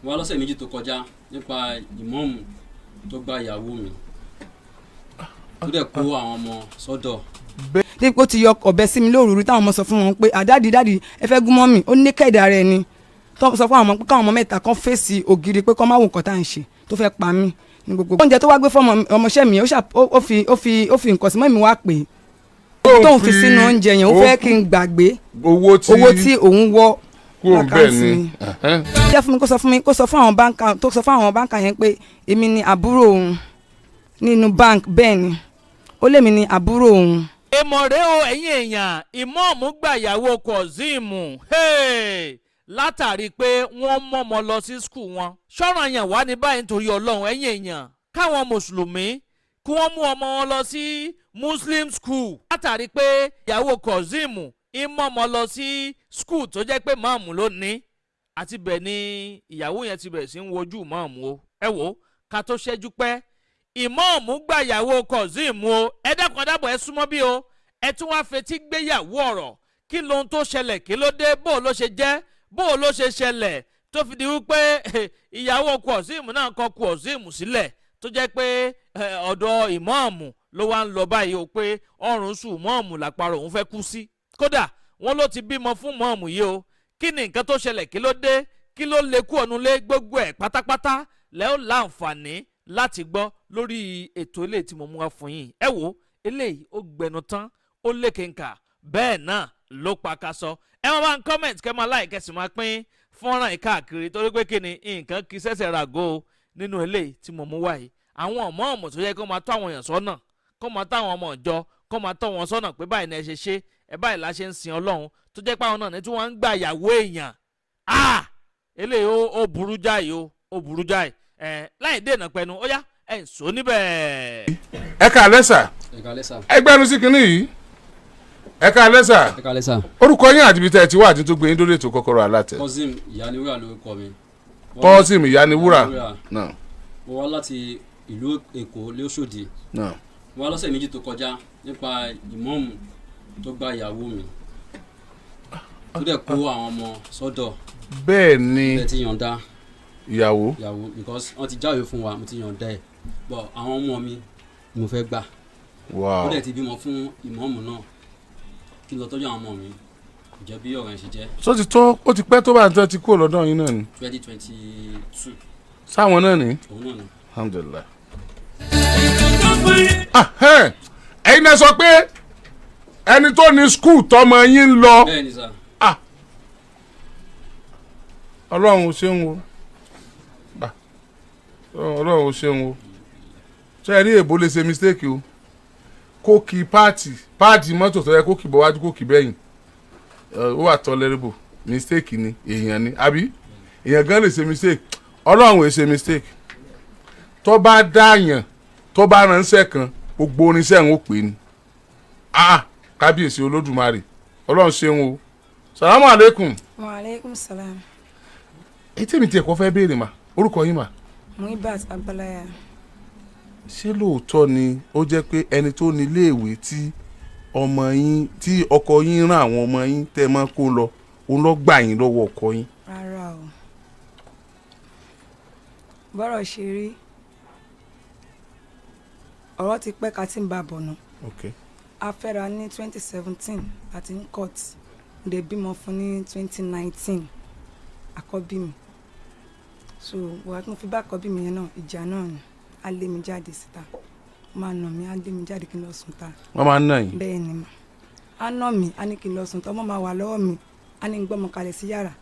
Mo wá lọ́sẹ̀ 2 tó kọjá nípa ìmọ̀ọ́mù tó gba ìyàwó mi, tó dẹ̀ kó àwọn ọmọ sọ́dọ̀. Dípò ti yọ ọ̀bẹ sí mi lóru rí, táwọn ọmọ sọ fún wọn pé, "Ah, daddy, daddy, ẹ fẹ́ gún mọ́ mi." Ó ní kẹ́ẹ̀dá rẹ̀ ni tó sọ fún àwọn ọmọ pé káwọn ọmọ mẹ́ta kan fèsì ògiri, pé kọ́ má wò nǹkan tá à ń ṣe tó fẹ́ pa mí ní gbogbo. Oúnjẹ tó wá gbé fún ọmọọṣẹ́ mi, ó ṣà ó fi nǹkan sí mọ́ mi, wá pè é tóun fi sínú oúnjẹ yẹn, ó fẹ́ kí n gbàgbé owó tí owó tí òun wọ kúrò ń bẹ̀ lákàntì ni. mi. Jẹ́ fún mi kó sọ fún àwọn banker, tó sọ fún àwọn banker yẹn pé èmi ni àbúrò òun nínú bank. Bẹ́ẹ̀ ni, ó lèmi ni àbúrò òun. Èmọ̀ rèé o, ẹ̀yin èèyàn. Ìmọ̀ọ́mù gbàyàwó Kazeem látàrí pé wọ́n mọ̀mọ́ lọ sí school wọn. Ṣọ́ràn yẹn wá ní báyìí nítorí Ọlọ́run, ẹ̀yin èèyàn, káwọn mùsùlùmí kí wọ́n mú ọmọ wọn lọ sí Muslim school látàrí pé ìyàwó Kazeem ìmọ̀ọ́mọ́ lọ sí school tó jẹ́ pé máàmù ló ní. Àti bẹ́ẹ̀ ni ìyàwó yẹn ti bẹ̀rẹ̀ sí ń wojú máàmù o. Ẹ wò ó, ká tó ṣẹ́jú pẹ́, ìmọ̀ọ́mù gbàyàwó Kazeem o. Ẹ dákun, adábọ̀, ẹ súnmọ́ bí o. Ẹ tún wá fetí gbéyàwó ọ̀rọ̀. Kí lohun tó ṣẹlẹ̀? Kí ló dé? Bó ló ṣe jẹ́? Bó ló ṣe ṣẹlẹ̀ tó fi di wípé ìyàwó Kazeem náà kọ Kazeem sílẹ̀, tó jẹ́ pé ọ̀dọ̀ ìmọ̀ọ́mù ló wá ń lọ báyìí o, pé ọrùn sùn mọ́ọ̀mù làparò òun fẹ́ kú sí? Kódà wọ́n ló ti bímọ fún mọ́ọ̀mù yìí o. Kí ni nǹkan tó ṣẹlẹ̀? Kí ló dé? Kí ló lè kú ọ̀nù lé? Gbogbo ẹ̀ pátápátá lẹ́ ó láǹfààní láti gbọ́ lórí ètò eléyìí tí mo mú wá fún yín. Ẹ wo eléyìí, ó gbẹnu tán, ó lékenkà, bẹ́ẹ̀ náà ló pa ká sọ. Ẹ máa bá ń comment, kẹ́ máa like, kẹ́ sì máa pín fọ́nrán yìí káàkiri, torí pé kí ni nǹkan kì í ṣẹ̀ṣẹ̀ ràgó nínú eléyìí tí mo mú wá yìí. Àwọn ọmọ ọmọ tó yẹ kó máa tọ́ àwọn èèyàn sọ́nà, kó máa tọ́ àwọn ọmọ ìjọ, kó máa tọ́ wọn sọ́nà pé báyìí ni ẹ ṣe ṣe ẹ, báyìí la ṣe ń sin Ọlọ́run, tó jẹ́ pé àwọn náà ní tí wọ́n ń gbà ìyàwó èèyàn. Ah, eléyìí ó burú jáì o, ó burú jáì. Ẹ láì dènà pẹ̀lú, ó yá, ẹ̀ ń sọ níbẹ̀. Ẹ káalẹ́ sà. Ẹ káalẹ́ sà. Ẹ gbẹ́nu sí kinní yìí. Ẹ káalẹ́ sà. Ẹ káalẹ́ sà. Orúkọ yín àti ibi tẹ́ ẹ ti wá àti tó gbé yín dórí ètò Kọ́kọ́rọ́ Alátẹ. Kazeem Ìyániwúrà lórúkọ mi. Kazeem Ìyániwúrà. Ìyániwúrà. Náà. Mo wá láti ìlú Èkó lóṣòdì. Náà. Mo wá lọ́sẹ̀ 2 tó kọjá nípa ìmọ̀ọ́mù tó gba ìyàwó mi, tó dẹ̀ kó àwọn ọmọ sọ́dọ̀. Bẹ́ẹ̀ ni. Bẹ́ẹ̀ ti yọ̀ǹda ìyàwó. Ìyàwó, because wọ́n ti jáwèé fún wa, mo ti yọ̀ǹda ẹ̀, but àwọn ọmọ mi ni mo fẹ́ gbà. Ó dẹ̀ ti bímọ fún ìmọ̀ọ́mù náà. Kí n lọ tọ́jú àwọn ọmọ mi. Kò jẹ́ bí ọ̀rọ̀ yẹn ṣe jẹ́. Sọ ti tó, ó ti pẹ́ tó bá ń tẹ́ ti kúrò lọ́dọ̀ yín náà ni? 2022. Sáwọn náà ni? Òun náà ni. Alhamdulillahi. Ah, ẹ̀yin náà sọ pé ẹni tó ní school tọmọ yín ń lọ. Bẹ́ẹ̀ ni sà. Ọlọ́run, ṣeun o. Ah, Ọlọ́run, ṣeun o. Ṣé ẹ rí, èbó lè ṣe mistake o, kó kí part mọ́tò tó yẹ kó kì bọ́ wájú, kó kì bẹ́yìn. Ó wà tolerable, mistake ni, èèyàn ni, àbí èèyàn gan lè ṣe mistake. Ọlọ́run ò ṣe mistake. Tó bá dáàyàn, tó bá ránṣẹ́ kan, gbogbo oníṣẹ́ ń ó pè ní. Ah, kábíyèsí Olódùmarè, Ọlọ́run ṣeun o. Salamu aleykum. Wa aleykum salam. Èyí tèmi tiẹ̀ kọ́ fẹ́ béèrè mà, orúkọ yín mà? Muibat Abalaya. Ṣé lóòótọ́ ni ó jẹ́ pé ẹni tó ní iléèwé tí ọmọ yín, tí ọkọ yín rán àwọn ọmọ yín tẹ́ ẹ máa kó lọ, òun lọ gbà yín lọ́wọ́ ọkọ yín? Rárá o. Bọ́rọ̀ ṣe rí, ọ̀rọ̀ ti pẹ́ ká tí ń bá bọ̀ nù. A fẹ́ra ní 2017 àti ní court. Mo dẹ̀ bímọ fún ní 2019, àkọ́bí mi. So wàá tí mo fi bá àkọ́bí mi yẹn náà, ìjà náà ni. Á lé mi jáde síta, ó máa nà mí, á lé mi jáde kí n lọ sùn ta. Wọ́n máa ń nà yín? Bẹ́ẹ̀ ni mà. Á nà mí, á ní kí n lọ sùn ta. Ọmọ máa wà lọ́wọ́ mi, á ní n gbọ́mọ kalẹ̀ sí yàrá,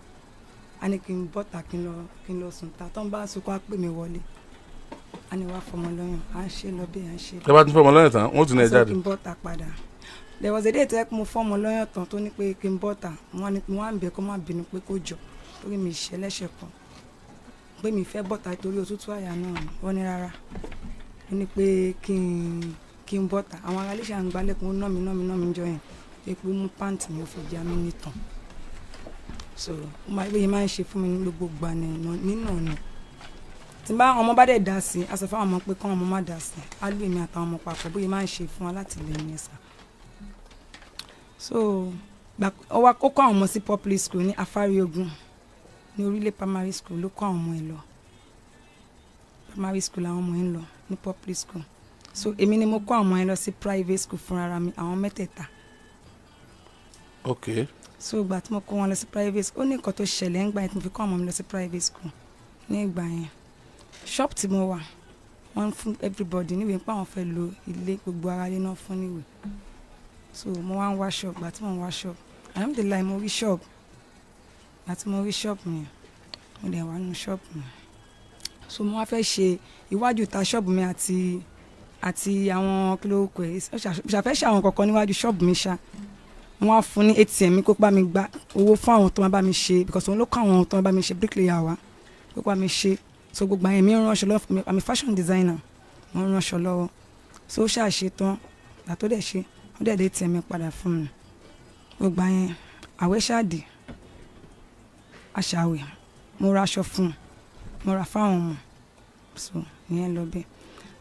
á ní kí n bọ́ta, kí n lọ sùn ta. Tó ń bá sunkún, á pè mí wọlé, á ní wá fọmọ lọ́yàn. Á ń ṣe lọ bí à ń ṣe. Tẹ́ bá tún fọmọ lọ́yàn tán, wọ́n tún ní ẹ Sọ jáde. Kí n bọ́ta padà. There was a day tó yẹ kí mo fọ́mọ lọ́yàn tán, tó ní pé kí n bọ́ta. Wọ́n ní wọ́n á ń bẹ̀ kó má bínú, pé kó jọ, torí mi ìṣẹ́ lẹ́sẹ̀ kan, pé mi fẹ́ bọ́ta torí òtútù àyà náà ni. Wọ́n ní rárá, ó ní pé kí n bọ́ta. Àwọn ará iléeṣẹ́ à ń gbálẹ̀kùn, ó ná mi, ná mi, ná mi jọ yẹn, pé ó mú pant mi, ó fi já mi nìtàn. So ó máa bóyá máa ń ṣe fún mi ní gbogbo ìgbà nínú ọ̀nà tí bá ọmọ bá dẹ̀ dá sí i, a sọ fún àwọn ọmọ pé kọ́ ọmọ má dá sí i. Á lù èmi àtàwọn ọmọ papọ̀. Bóyá máa ń ṣe fún wa láti lè ní ẹ̀sà. So ó wá kó kọ́ àwọn ọmọ sí public school ní Afárí Ogun. Ní Orílẹ̀ Primary School ló kó àwọn ọmọ ẹ̀ lọ. Primary school làwọn ọmọ ẹ̀ ń lọ, ní public school. So èmi ni mo kó àwọn ọmọ ẹ̀ lọ sí private school fúnra mi, àwọn mẹ́tẹ̀ẹ̀ta. So ìgbà tí mo kó wọn lọ sí private school, ó ní nǹkan tó ṣẹlẹ̀ ńgbà yẹn tí mo fi kó àwọn ọmọ mi lọ sí private school. Ní ìgbà yẹn, shop tí mo wà, wọ́n fún everybody níwèé pé àwọn fẹ́ lo ilé, gbogbo ara ilé náà fún níwèé. So mo wá ń wá shop. Ìgbà tí mo ń wá shop, alhamdulillahi, mo rí shop. Ìgbà tí mo rí shop yẹn, mo dẹ̀ wà nínú shop yẹn. So mo wá fẹ́ ṣe iwájú ta shop mi àti àwọn kí ló kọ ẹ̀, ṣàfẹ́ ṣe àwọn kankan níwájú shop mi ṣá. Wọ́n á fún ní ATM mi kó bá mi gba owó fún àwọn tó máa bá mi ṣe, because òun ló kọ́ àwọn tó máa bá mi ṣe bricklayer wa, kó bá mi ṣe. So gbogbo àyẹ̀mí ń ránṣọ lọ́wọ́. I'm a fashion designer, mo ń ránṣọ lọ́wọ́. So ó ṣàṣe tán. Ìgbà tó dẹ̀ ṣe, ó dẹ̀ dé ATM mi padà fún mi. Gbogbo àyẹn, àwẹ̀ ṣáàdì, aṣàwẹ̀, mo ra aṣọ fún un, mo ra fáwọn ọmọ. So ìyẹn lọ bẹ́ẹ̀.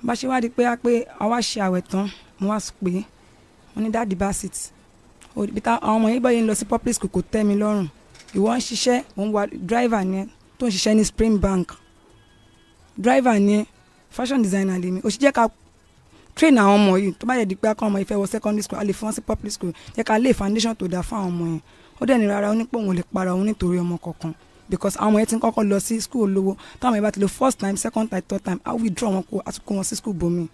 Bá ṣe wá di pé á pé àwa ṣe àwẹ̀ tán, mo wá sọ pé mo ní, "Daddy Basit, ibi tá àwọn ọmọ yìí báyìí ń lọ sí public school kò tẹ́ mi lọ́rùn. Ìwọ ń ṣiṣẹ́, òun wà driver ni ẹ tó ń ṣiṣẹ́ ní Spring Bank, driver ni ẹ, fashion designer lèmi. Ó sì jẹ́ ká train àwọn ọmọ yìí. Tó bá yẹ di pé akọ́ ọmọ yìí fẹ́ wọ secondary school, a lè fún wọn sí public school. Jẹ́ ká lay foundation tó dáa fún àwọn ọmọ yẹn." Ó dẹ̀ ní rárá, ó ní pé òun ò lè para òun nítorí ọmọ kankan, because àwọn ọmọ yẹn ti ń kọ́kọ́ lọ sí school olówó. Táwọn yẹn bá ti lọ first time, second time, third time, á withdraw wọn, kó àti kó wọn sí school bomi.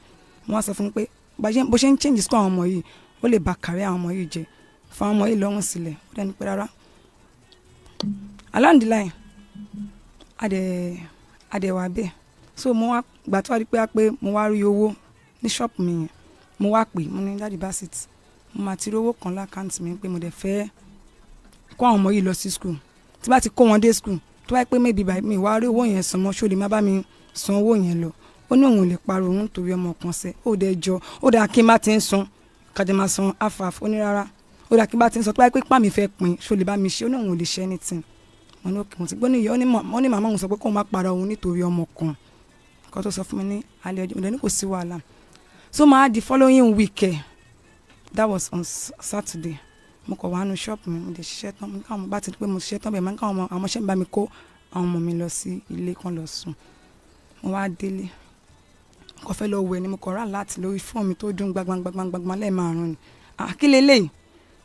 Wọ́n á sọ fún mi pé bó ṣe ń change school àwọn ọmọ yìí, ó lè ba career àwọn ọmọ yìí jẹ́. Fún àwọn ọmọ yìí lọ́rùn sílẹ̀. Ó dẹ̀ ní pé rárá. Along the line, adẹ̀ wà bẹ́ẹ̀. So mo wá gbà tó wá di pé mo wá rí owó ní shop mi yẹn, mo wá pè, mo ní, "Daddy Basit, mo máa ti rí owó kan l'account mi pé mo dẹ̀ fẹ́ kó àwọn ọmọ yìí lọ sí school. Tí bá ti kó wọn dé school, tó bá yẹ pé maybe by mi wá rí owó yẹn san mọ́, ṣó lè má bá mi san owó yẹn lọ?" Ó ní òun ò lè pariwo òun torí ọmọ kan sẹ́. Ó dẹ̀ jọ, ó dà kí n bá ti ń san, kájọ máa san half half. Ó ní rárá. Ó dà kí n bá ti ń san, tó bá yẹ pé pàmì fẹ́ pin, ṣó lè bá mi ṣe? Ó ní òun ò lè ṣe anything. Mo ní okay, mo ti gbọ́ ní ìyá. Ó ní màmá òun sọ pé kóun má para òun nítorí ọmọ kan. Nǹkan tó sọ fún mi ní alẹ́ ọjọ́, mo dẹ̀ ní kò sí wàhálà. So máa di following week ẹ̀, that was on Saturday, mo kọ̀ wá nu shop mi, mo dẹ̀ ṣiṣẹ́ tán. Mo ní káwọn bá ti di pé mo ṣiṣẹ́ tán bẹ́ẹ̀, mo ní káwọn ọmọ, àwọn ọmọọṣẹ́ mi bá mi kó àwọn ọmọ mi lọ sí ilé kan lọ sùn. Mo wá délé, mo kàn fẹ́ lọ wẹ̀ ni, mo kọ̀ rà láti lórí fóònù mi tó dún gbangban lẹ́ẹ̀márùn ni. Ah, kí leléyìí?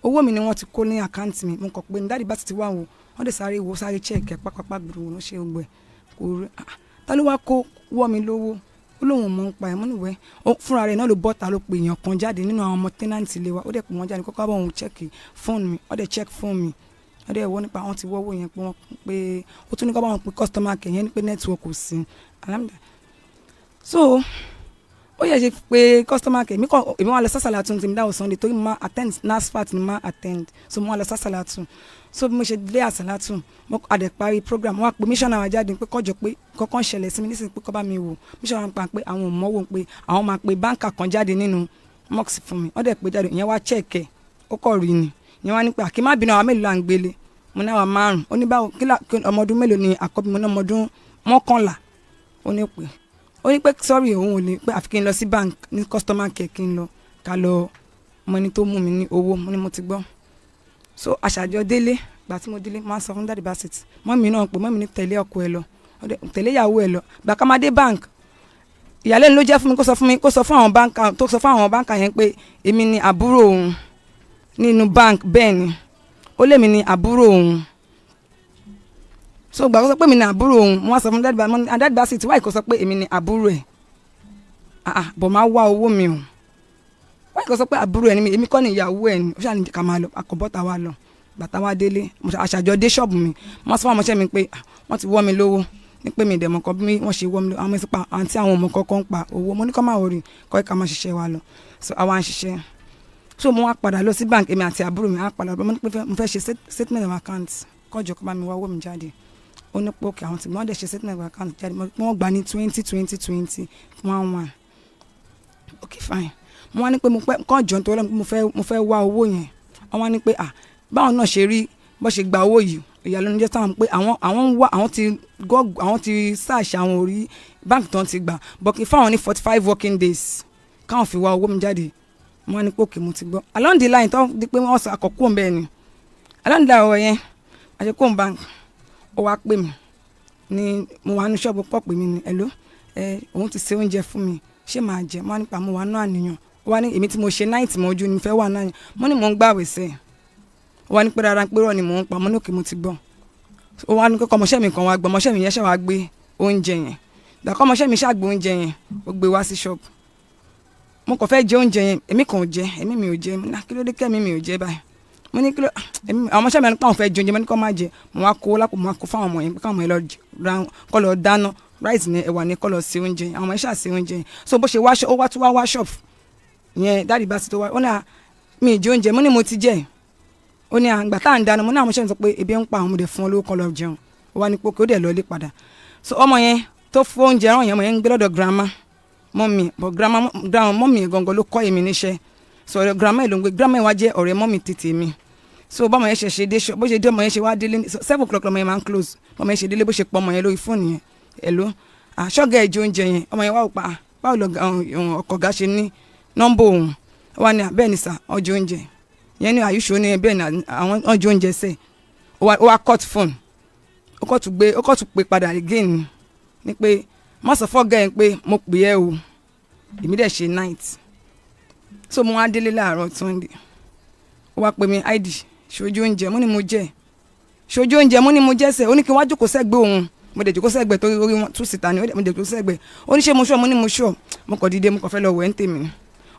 Owó mi ni wọ́n ti kó ní account mi. Mo kàn pé ní Daddy Basit ti wá wò. Wọ́n dẹ̀ sáré wo, sáré check ẹ̀ pápápá, gbùrù ló ṣe gbogbo ẹ̀, kò rí. Ah, ta ló wá kó wọ́ mi lówó? Ó lóun ò mọ̀ ń pa ẹ̀. Mo ní wẹ́, fúnra rẹ̀ náà ló bọ́ta, ló pe èèyàn kan jáde nínú àwọn ọmọ tenant ilé wa. Ó dẹ̀ pè wọ́n jáde kọ́kọ́ bá òun check fóònù mi. Ó dẹ̀ check fóònù mi, ó dẹ̀ wọ́n nípa àwọn ti wọ́wọ́ yẹn pé wọ́n pé ó tún ní kọ́ bá wọn pe customer care yẹn ní pé network kò sí. Alhamdulillah. So ó yẹ ṣe pé customer care mi kọ. Èmi wà lọ sásàlátù tí mi dáwọ Sunday, torí mo máa attend NASFAT ni mo máa attend. So mo wà lọ sásàlátù. So bí mo ṣe dé àsàlátù, mo àdẹ̀ parí program, wọ́n á pe missioner wa jáde pé kọjọ pé kọ́kọ́ ń ṣẹlẹ̀ sí mi nísìnyí, pé kọ́ bá mi wò. Missioner wa pa pé àwọn ò mọ́wọ́, pé àwọn máa pe banker kan jáde nínú mosque fún mi. Wọ́n dẹ̀ pé jáde, ìyẹn wá check ẹ̀, ó kọ̀ rí ni. Ìyẹn wá ní pé àkí má bínú, àwọn mélòó là ń gbélé? Mo ní àwa márùn. Ó ní báwo, kí ọmọ ọdún mélòó ni àkọ́bí? Mo ní ọmọ ọdún 11. Ó ní pé, ó ní pé sorry, òun ò ní pé àfi kí n lọ sí bank ní customer care, kí n lọ ká lọ mọ ẹni tó mú mi ní owó. Mo ní mo ti gbọ́. So àṣàjọ délé. Gbà tí mo délé, mo máa sọ fún Daddy Basit, mummy náà pé mummy ní tẹ̀lé ọkọ ẹ lọ, tẹ̀lé ìyàwó ẹ lọ. Gbà ká máa dé bank, ìyàlẹ́nu ló jẹ́ fún mi kó sọ fún mi, kó sọ fún àwọn banker, tó sọ fún àwọn banker yẹn pé èmi ni àbúrò òun nínú bank. Bẹ́ẹ̀ ni, ó lèmi ni àbúrò òun. So gbà kó sọ pé èmi ni àbúrò òun, mo wá sọ fún Daddy Basit wáyé kó sọ pé èmi ni àbúrò ẹ̀. Ah ah, bọ̀ máa wá owó mi o. Wáyé kó sọ pé àbúrò ẹ̀ ni mi, èmi kọ́ ni ìyàwó ẹ̀ ni. Ó ṣàní ká máa lọ, akọ̀bọ́ta wa lọ. Bàtà wa délé, àṣàjọ dé ṣọ́ọ̀bù mi, mo sọ fún àwọn ọmọọṣẹ́ mi pé wọ́n ti wọ́ mi lówó, ní pé mi ìdẹ̀mọ̀ kan bí wọ́n ṣe wọ́ mi lówó. Àwọn ọmọ ìsìnpa àǹtí, àwọn ọmọ kọ̀ọ̀kan ń pa owó. Mo ní kọ́ máa wọrí kọ́ ká máa ṣiṣẹ́ wa lọ. So àwa ń ṣiṣẹ́. So mo wá padà lọ sí bank, èmi àti àbúrò mi á padà lọ. Mo ní pé mo fẹ́ ṣe statement of account, kọ́jọ kó bá mi wá owó mi jáde. Ó ní pé okay, àwọn tí wọ́n dẹ̀ ṣe statement of account jáde, wọ́n gbà ní 20 20 20 1 1. Okay, fine. Mo wá ní pé mo pẹ́ kọ́jọ nítorí mo fẹ́ wá owó yẹn. Wọ́n wá ní pé ah, báwọn náà ṣe rí bó ṣe gba owó yìí, ìyàlẹ́nu jẹ́ sáwọn pé àwọn ń wá, àwọn ti gọ́ọ̀gù, àwọn ti search, àwọn orí báńkì tó ń ti gbà, but kí fáwọn ní 45 working days káwọn fi wá owó mi jáde. Mo wá ní pé okay, mo ti gbọ́. Along the line, tó di pé wọ́n sọ àkọ́kọ́ ń bẹ́ẹ̀ ni, along the line ọ̀rọ̀ yẹn àṣekó bank. Ó wá pè mí ní, mo wà ní ṣọ́ọ̀bù, pọ̀ pè mí ní, "Hello, ẹ òun ti ṣe oúnjẹ fún mi, ṣé màá jẹ?" Mo wá nípa mo wà ní àníyàn. Ó wá ní èmi tí mo ṣe night mọ́jú ni mo fẹ́ wà náà. Mo ní mò ń gbàwẹ̀ sẹ́ẹ̀. Ó wá ní pé rárá, pé rọ̀ ni mò ń pa. Mo ní okay, mo ti gbọ́. Ó wá ní kọ́kọ́ ọmọọṣẹ́ mi kan wá gbọ́. Ọmọọṣẹ́ mi yẹn ṣe wá gbé oúnjẹ yẹn. Dàkọ́ ọmọọṣẹ́ mi ṣàgbé oúnjẹ yẹn, ó gbé wá sí ṣọ́ọ̀bù. Mo kàn fẹ́ jẹ oúnjẹ yẹn, èmi kàn ò jẹ, èmi mi ò jẹ. Mo ní, "Ah, kí ló dé kẹ́mi mi ò jẹ báyìí?" Mo ní kí ló èmi, àwọn ọmọọṣẹ́ mi ní pé àwọn fẹ́ jẹ oúnjẹ. Mo ní kó má jẹ. Mo wá kó lápò, mo wá kó fáwọn ọmọ yẹn pé káwọn ọmọ yẹn lọ kó lọ dáná rice ní ẹ̀wà ní, kó lọ ṣe oúnjẹ yẹn. Àwọn ọmọ yẹn ṣáà ṣe oúnjẹ yẹn. So bó ṣe wá, ó wá tún wá wá ṣọ́ọ̀bù yẹn, daddy bá ti tó wá, ó ní à mi ì jẹ oúnjẹ. Mo ní mo ti jẹ. Ó ní àgbà tá à ń dáná. Mo ní àwọn ọmọọṣẹ́ mi sọ pé ebi ń pa àwọn ọmọdé, fún ọ lówó, kó lọ jẹun. Ó wá ní pé ó dẹ̀ lọ ilé padà. So ọmọ yẹn tó fún oúnjẹ rán yẹn, ọmọ yẹn ń gbé lọ́dọ̀ grandma mummy, but grandma mummy yẹn gangan ló kọ́ èmi níṣẹ́. So ọ̀rẹ́ grandma yẹn ló ń gbé. Grandma yẹn wá jẹ́ ọ̀rẹ́ mummy tètè mi. So bọ́mọ yẹn ṣe ṣe dé, bó ṣe dé, ọmọ yẹn ṣe wá délé, 7 o'clock lọmọ yẹn máa ń close. Bọ́mọ yẹn ṣe délé, bó ṣe pọ̀ ọmọ yẹn lórí fóònù yẹn, "Hello, ṣọ́gà ẹ̀ jẹ oúnjẹ yẹn?" Ọmọ yẹn wá wò pa, "Ah, báwo lọ ọkọ̀ ọ̀gá ṣe ní nọ́mbà òun?" Ó wá ní, "Bẹ́ẹ̀ ni sir, ọjọ́ oúnjẹ yẹn ní àyùṣó ní bẹ́ẹ̀ ni àwọn ọjọ́ oúnjẹ sẹ́." Ó wá cut phone, ó kọ́ tún gbé, ó kọ́ tún pè padà again ní pé má sọ fọ́gà ẹ̀ pé mo pè ẹ́ o, èmi dẹ̀ ṣe night. So mo wá délé láàárọ̀ Sunday, ó wá pè mí, "Id ṣojú oúnjẹ?" Mo ní mo jẹ. "Ṣojú oúnjẹ?" Mo ní mo jẹ sẹ. Ó ní kí n wá jókòó sẹ́gbẹ̀ẹ́ òun. Mo dẹ̀ jókòó sẹ́gbẹ̀ẹ́ torí orí wọn tú síta ni. Ó dẹ̀ mo dẹ̀ jókòó sẹ́gbẹ̀ẹ́. Ó ní ṣé mo sure? Mo ní mo sure. Mo kàn dìde, mo kàn fẹ́ lọ wẹ̀ ń tèmi.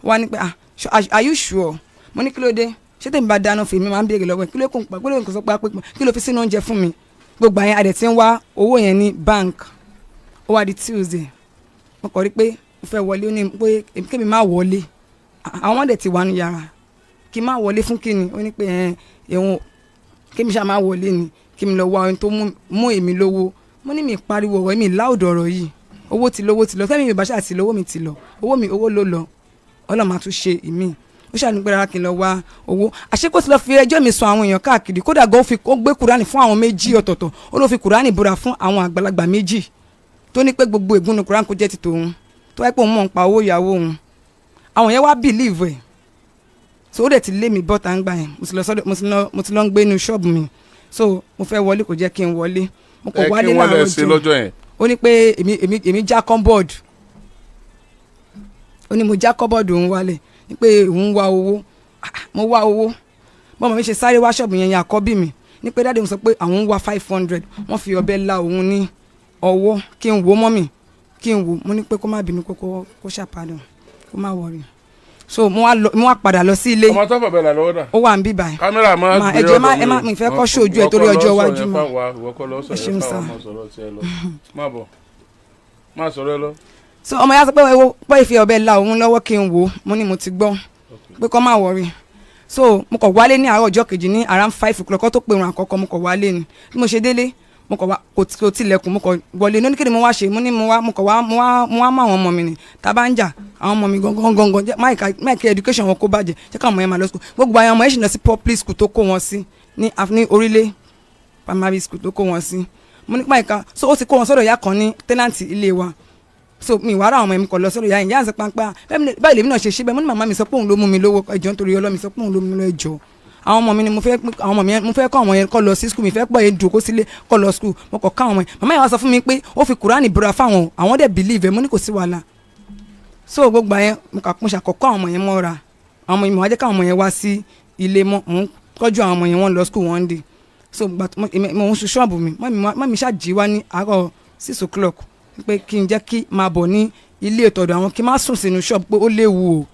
Ó wá ní pé, "Ah, are you sure?" Mo ní kí ló dé? Ṣé tèmi bá dáná fún mi, máa ń béèrè lọ́wọ́ ẹ̀ kí ló kún pa, kí ló kún sọ pé kí ló fi sínú oúnjẹ fún mi? Gbogbo àyẹn adẹ̀ tí ń wá owó yẹn ní bank. Ó wá di Tuesday, mo kàn rí pé mo fẹ́ wọlé. Ó ní pé kémi má wọlé, àwọn ọmọdé ti wà ní yàrá. Kí n má wọlé fún kíni? Ó ní pé ẹ̀ ẹ̀hún kémi ṣáà má wọlé ni, kí mi lọ wá ohun tó mú èmi lówó. Mo ní mi pariwo ọ̀rọ̀ mi láòdù ọ̀rọ̀ yìí. Owó ti lówó ti lọ, fẹ́mi mi bá ṣáà ti lówó mi ti lọ, owó mi, owó ló lọ, Ọlọ́run máa tún ṣe ìmí. Ó ṣàní pé rárá, kí n lọ wá owó. Àṣé kó ti lọ fi ẹjọ́ mi sùn àwọn èèyàn káàkiri. Kódà gan, ó fi ó gbé Kúránì fún àwọn méjì ọ̀tọ̀ọ̀tọ̀. Ó ló fi Kúránì búra fún àwọn àgbàlagbà méjì tó ní pé gbogbo ègún Kúránì kó jẹ́ ti tòun, tó wáyé pé òun mọ̀ ń pa owó ìyàwó òun. Àwọn yẹn wá believe ẹ̀. So ó dẹ̀ ti lé mi bọ́ta ń gbà yẹn. Mo ti lọ sọ́dọ̀, mo ti lọ ń gbé inú ṣọ́ọ̀bù mi. So mo fẹ́ wọlé, kò jẹ́ kí n wọlé. Mo kàn Ẹ wálé kí wọ́n lẹ láàárọ̀ ṣe jọ lọ́jọ́ yẹn? Ó ní pé èmi já cupboard. Ó ní mo já cupboard òun wálẹ̀, ní pé òun wá owó. Ah, mo wá owó. Bọ́mọ mi ṣe sáré wá ṣọ́ọ̀bù yẹn yẹn, àkọ́bí mi, ní pé daddy òun sọ pé àwọn ń wá 500, wọ́n fi ọ̀bẹ la òun ní ọwọ́, kí n wò mọ́ mi, kí n wò. Mo ní pé kó má bínú, kó ṣàpàdùn, kó má worry. So mo wá lọ, mo wá padà lọ sí ilé. Ọmọ tó fọ̀bẹ là lọ́wọ́ dà? Ó wà ń bí báyìí. Kámẹ́rà máa Ma, gbé ẹ jọ̀ọ́, ọ̀dọ̀ ẹ má- mi. mi fẹ́ kọ́ ṣojú ẹ torí ọjọ́ iwájú mi. mi. Ìwọ kọ́ lọ sọ Ẹ yẹn ṣeun, fáwọn sir. ọmọ, sọ̀rọ̀ tiẹ̀ lọ, má bọ̀, má sọ̀rọ̀ ẹ lọ. So ọmọ yà sọ pé ewo pé ìfi ọ̀bẹ la òun lọ́wọ́, kí n wò ó. Mo ní mo ti gbọ́, pé kó má worry. So mo kọ̀ wálé ní àárọ̀ ọjọ́ kejì ní around 5 o'clock, kó tó pé òun àkọ́kọ́. Mo kọ̀ wálé ni. Bí mo ṣe délé, mo kọ̀ wá, kò tilẹ̀kùn, mo kọ̀ wọlé ní. Kí ni mo wá ṣe? Mo ní mo wá, mo kọ̀ wá, mo wá mú àwọn ọmọ mi ni. Tá a bá ń jà, àwọn ọmọ mi gangan gangan jẹ́ máìkì education wọn kó bàjẹ́, jẹ́ káwọn ọmọ yẹn máa lọ school. Gbogbo àwọn ọmọ yẹn sì lọ sí public school tó kó wọn sí ní orílẹ̀ primary school tó kó wọn sí. Mo ní máìkà. So ó ti kó wọn sọ́dọ̀ ìyá kan ní tenant ilé wa. So mi wàrà àwọn ọmọ mi kọ lọ sọ́dọ̀ ìyá yẹn. Ìyá yẹn sọ pàǹpà báyìí lèmi náà ṣe ṣe bẹ́ẹ̀. Mo ní màmá mi sọ pé òun ló mú mi lówó, ẹjọ́ nítorí Ọlọ́run, mi sọ pé òun ló mú mi lọ, ẹjọ́ àwọn ọmọ mi ni mo fẹ́, àwọn ọmọ mi yẹn mo fẹ́ kọ́, àwọn yẹn kọ́ lọ sí school, mi fẹ́ pọ̀ yẹn dùn kó sílé kọ́ lọ school. Mo kọ̀ ká àwọn ọmọ yẹn. Màmá yẹn wá sọ fún mi pé ó fi Kùránì búra fáwọn, àwọn dẹ̀ believe ẹ̀. Mo ní kò sí wàhálà. So gbogbo yẹn mo kà, mo ṣàkọ́kọ́ àwọn ọmọ yẹn mọ́ra. Àwọn ọmọ yẹn, mo wá jẹ́ káwọn ọmọ yẹn wá sí ilé mọ́. Mò ń tọ́jú àwọn ọmọ yẹn, wọ́n lọ school one day. So gbà tó mo ń sun ṣọ́ọ̀bù mi, mummy ṣáàjì wá ní àárọ̀ 6 o'clock pé kí n jẹ́ kí máa bọ̀ ní ilé ìtọ́jú àwọn, kí n má sùn sínú ṣọ́ọ̀bù, pé ó léwu o,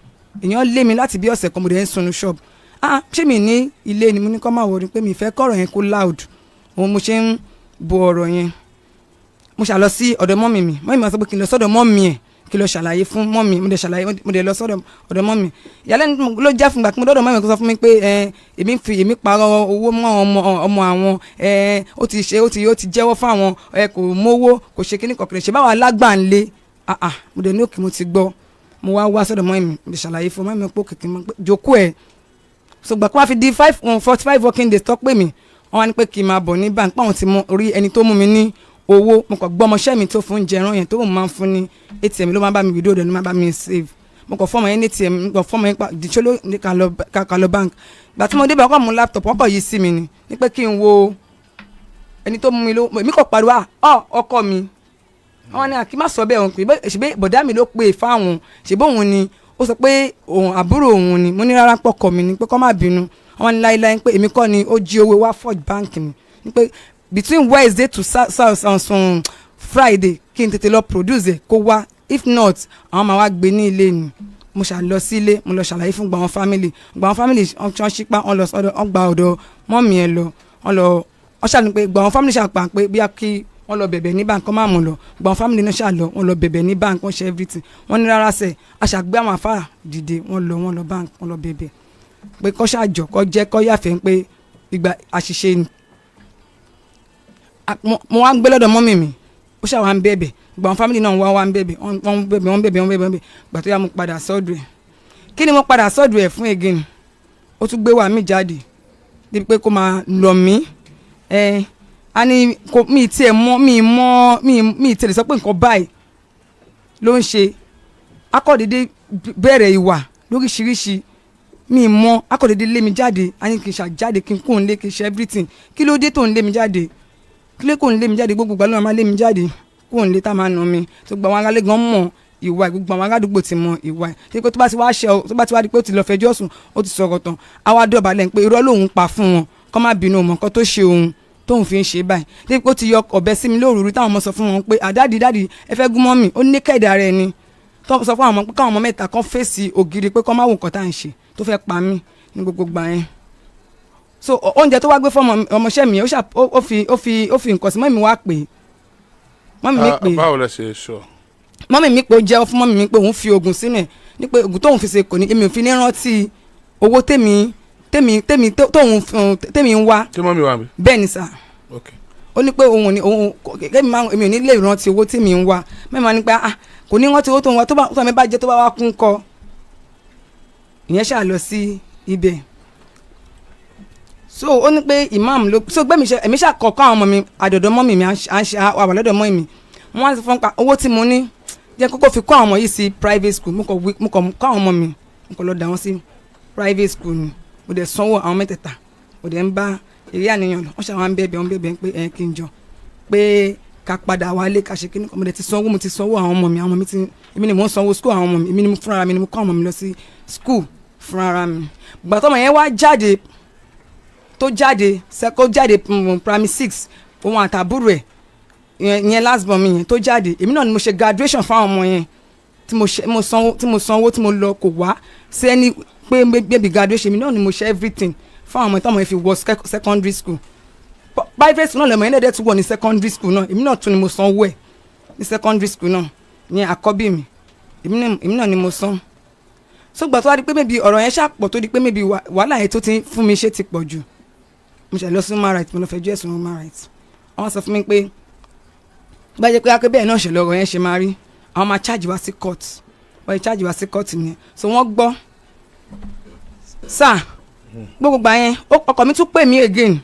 èèyàn lé mi láti bí ọ̀sẹ̀ kan, mo dẹ̀ ń sùn nínú ṣọ́ọ̀bù. Ah, ṣé mi ní ilé ni? Mo ní kọ́ máa wọ̀ ni pé mi fẹ́ kọ́rọ̀ yẹn kó loud, òun mo ṣe ń bo ọ̀rọ̀ yẹn. Mo ṣà lọ sí ọ̀dọ̀ mummy mi. Mummy mi sọ pé kí n lọ sọ́dọ̀ mummy ẹ̀, kí n lọ ṣàlàyé fún mummy. Mo dẹ̀ ṣàlàyé, mo dẹ̀ lọ sọ́dọ̀ ọ̀dọ̀ mummy. Ìyàlẹ́nu ló jẹ́ fún gbà tí mo dọ́dọ̀ mummy, kó sọ fún mi pé ẹ èmi fi èmi parọ́ owó mọ́ ọmọ àwọn. Ẹ ó ti ṣe, ó ti jẹ́wọ́ fún àwọn, ẹ kò mówó, kò ṣe kíní kọ̀ọ̀kan ṣe báwa lágbà ń lé. Ah ah, mo dẹ̀ ní okay, mo ti gbọ́. Mo wá wá sọ́dọ̀ mummy mi, mo dẹ̀ ṣàlàyé fún mummy pé òkè mọ́ pé jókòó ẹ̀. So gbà kó wá fi di 545 working days tó pè mí, wọ́n wá ní pé kí n máa bọ̀ ní bank, pé àwọn ti mọ orí ẹni tó mú mi ní owó. Mo kàn gbọ́ ọmọọṣẹ́ mi tó fún jẹran yẹn, tó mo máa ń fún ní ATM, ló máa bá mi withdraw, dẹ̀ ló máa bá mi save. Mo kàn fọ́ọ̀mù yẹn ní ATM, mo kàn fọ́ọ̀mù yẹn pa dìṣó ló ní ká lọ bank. Gbà tí mo dé bá, ọkọ̀ mú laptop, wọ́n kàn yí sí mi ni ní pé kí n wo. Ẹni tó mú mi ló èmi kò pariwo, "Ah, ọ ọkọ mi!" Wọn ní àkí má sọ bẹ́ẹ̀, òun pé ṣèbí bọ̀dá mi ló pè é fáwọn, ṣèbí òun ni ó sọ pé òun àbúrò òun ni. Mo ní rárá, pọkọ mi ni, pé kó má bínú. Wọn ní láéláé, pé èmi kọ́ ni ó jí owó wá forge bank ni, ni pé between Wednesday to Friday kí n tètè lọ produce ẹ̀ kó wá, if not àwọn máa wá gbé ní ilé ni. Mo ṣà lọ sílé, mo lọ ṣàlàyé fún gbàwọn family. Gbàwọn family wọ́n ṣípá, wọ́n lọ sọ́dọ̀, wọ́n gba ọ̀dọ̀ mummy ẹ̀ lọ. Wọ́n lọ, wọ́n ṣàlùyẹ pé gbàwọn family ṣàpà pé bí a kí wọ́n lọ bẹ̀bẹ̀ ní bank, kọ́ máa mú lọ. Gbàwọn family náà ṣà lọ, wọ́n lọ bẹ̀bẹ̀ ní bank, wọ́n ṣe everything. Wọ́n ní rárá sẹ̀, aṣàgbé àwọn afárá dìde, wọ́n lọ, wọ́n lọ bank, wọ́n lọ bẹ̀bẹ̀ pé kọ́ ṣàjọ, kọ́ jẹ́ kọ́ yàfẹ́ pé ìgbà àṣìṣe ni. Mo wá ń gbé lọ́dọ̀ mummy mi, ó ṣà wá ń bẹ̀bẹ̀. Gbàwọn family náà wá ń bẹ̀bẹ̀, wọ́n ń bẹ̀bẹ̀, wọ́n ń bẹ̀bẹ̀, wọ́n ń bẹ̀bẹ̀, wọ́n ń bẹ̀bẹ̀. Gbà tó yá, mo padà sọ́dọ̀ ẹ̀. Kí ni mo padà sọ́dọ̀ ẹ̀ fún again? Ó tún gbé wà mí jáde débi pé kó máa lọ mí. Ẹ a ní kò mí tiẹ̀ mọ̀, mí mọ̀, mí tiẹ̀ lè sọ pé nǹkan báyìí ló ń ṣe. Akọ̀dédé bẹ̀rẹ̀ ìwà lóríṣiríṣi, mi mọ̀. Akọ̀dédé lé mi jáde, a ní kí n ṣàjáde, kí n kó n lé, kí n ṣe everything. Kí ló dé tó ń lé mi jáde? Kí ló kó ń lé mi jáde? Gbogbo ìgbà ló máa lé mi jáde kó ń lé, tá máa nà mí. Tó gba àwọn aráalé gan mọ̀ ìwà ẹ̀, gbogbo àwọn aládùúgbò ti mọ ìwà ẹ̀. Ṣé pé tó bá ti wá ṣe ọ, tó bá ti wá di pé ó ti lọ fẹjọ́ sùn, ó ti sọ̀rọ̀ tán, á wá dọ̀bálẹ̀ pé irọ́ lòun pa fún wọn, kọ́ má bínú, mọ̀ nǹkan tó ṣe òun tóun fi ń ṣe báyìí. Débi pé ó ti yọ ọ̀bẹ sí mi lóru, táwọn ọmọ sọ fún wọn pé, "Àdáàdì, daddy, ẹ fẹ́ gún mummy." Ó ní kẹ̀dà rẹ̀ ni tó sọ fún àwọn ọmọ pé káwọn ọmọ mẹ́ta kan fèsì ògiri, pé kọ́ má wò nǹkan tá à ń ṣe tó fẹ́ pa mí ní gbogbo gbà yẹn. So oúnjẹ tó wá gbé fún ọmọọṣẹ́ mi, ó ṣà ó fi nǹkan sí. Mummy wá pè é, mummy mi pè é. Báwo lẹ ṣe sọ? Mummy mi pé ó jẹ́wọ́ fún mummy mi pé òun fi oògùn sínú ẹ̀, ní pé oògùn tóun fi ṣe kò ní èmi ò fi ní rántí owó tèmi tóun tèmi ń wá. Ṣé mummy wà mí? Bẹ́ẹ̀ ni sà. Ok. Ó ní pé òun ò ní òun kémi máa èmi ò ní lè rántí owó tèmi ń wá. Mẹ́rin máa ní pé, ah, kò ní rántí owó tó ń wá, tó bá tó mi bá jẹ́ tó bá wá kún kọ. Ìyẹn ṣáà lọ sí ibẹ̀. So ó ní pé imam ló so gbẹ́mi ṣe. Èmi ṣáà kọ̀ọ̀kan àwọn ọmọ mi àdọ̀dọ̀ mummy mi, à ń ṣe àwọn lọ́dọ̀ mummy mi. Wọ́n á sọ fún pa owó tí mo ní jẹ́ kókó fi kọ́ àwọn ọmọ yìí sí private school. Mo kọ̀ kọ́ àwọn ọmọ mi, mo kọ̀ lọ dà wọ́n sí private school ni. Mo dẹ̀ sanwó àwọn mẹ́tẹ̀ẹ̀ta, mo dẹ̀ ń bá eré àníyàn lọ. Wọ́n ṣe àwọn bẹ́ẹ̀ bẹ́ẹ̀, wọ́n bẹ́ẹ̀ bẹ́ẹ̀ pé ẹ̀ kí n jọ pé ká padà wálé, ká ṣe kí ni. Mo dẹ̀ ti sanwó, mo ti sanwó àwọn ọmọ mi. Àwọn ọmọ mi ti, èmi ni mò ń sanwó school àwọn ọmọ mi. Èmi ni mo fúnra mi ni mo kọ́ àwọn ọmọ mi lọ sí school fúnra mi. Gbà tọ́mọ yẹn wá jáde, tó jáde sẹ́kó jáde primary six, òun àtàbúrò ẹ̀ yẹn, last born mi yẹn tó jáde, èmi náà ni mo ṣe graduation fáwọn ọmọ yẹn tí mo ṣe, mo sanwó, tí mo sanwó, tí mo lọ. Kò wá sí ẹni pé baby graduation, èmi náà ni mo ṣe everything fáwọn ọmọ tọ́mọ yẹn fi wọ secondary school. Private school náà lẹ́mọ̀ yẹn dẹ̀ tún wọ̀ ní secondary school náà. Èmi náà tún ni mo sanwó ẹ̀ ní secondary school náà. Ìyẹn àkọ́bí mi, èmi náà ni mo san. So gbà tó wá di pé maybe ọ̀rọ̀ yẹn ṣàpọ̀, tó di pé maybe wàhálà yẹn tó ti fún mi ṣe ti pọ̀ jù, mo ṣe lọ sí human rights, mo lọ fẹjọ́ ẹ̀sùn human rights. Wọ́n sọ fún mi pé bá jẹ́ pé akẹ́ bẹ́ẹ̀ náà ṣe lọ́rọ̀ yẹn ṣe máa rí, àwọn máa charge wá sí court. Wọ́n yẹ charge wá sí court nìyẹn. So wọ́n gbọ́ sáà gbogbo gbà yẹn. Ọkọ mi tún pè mí again,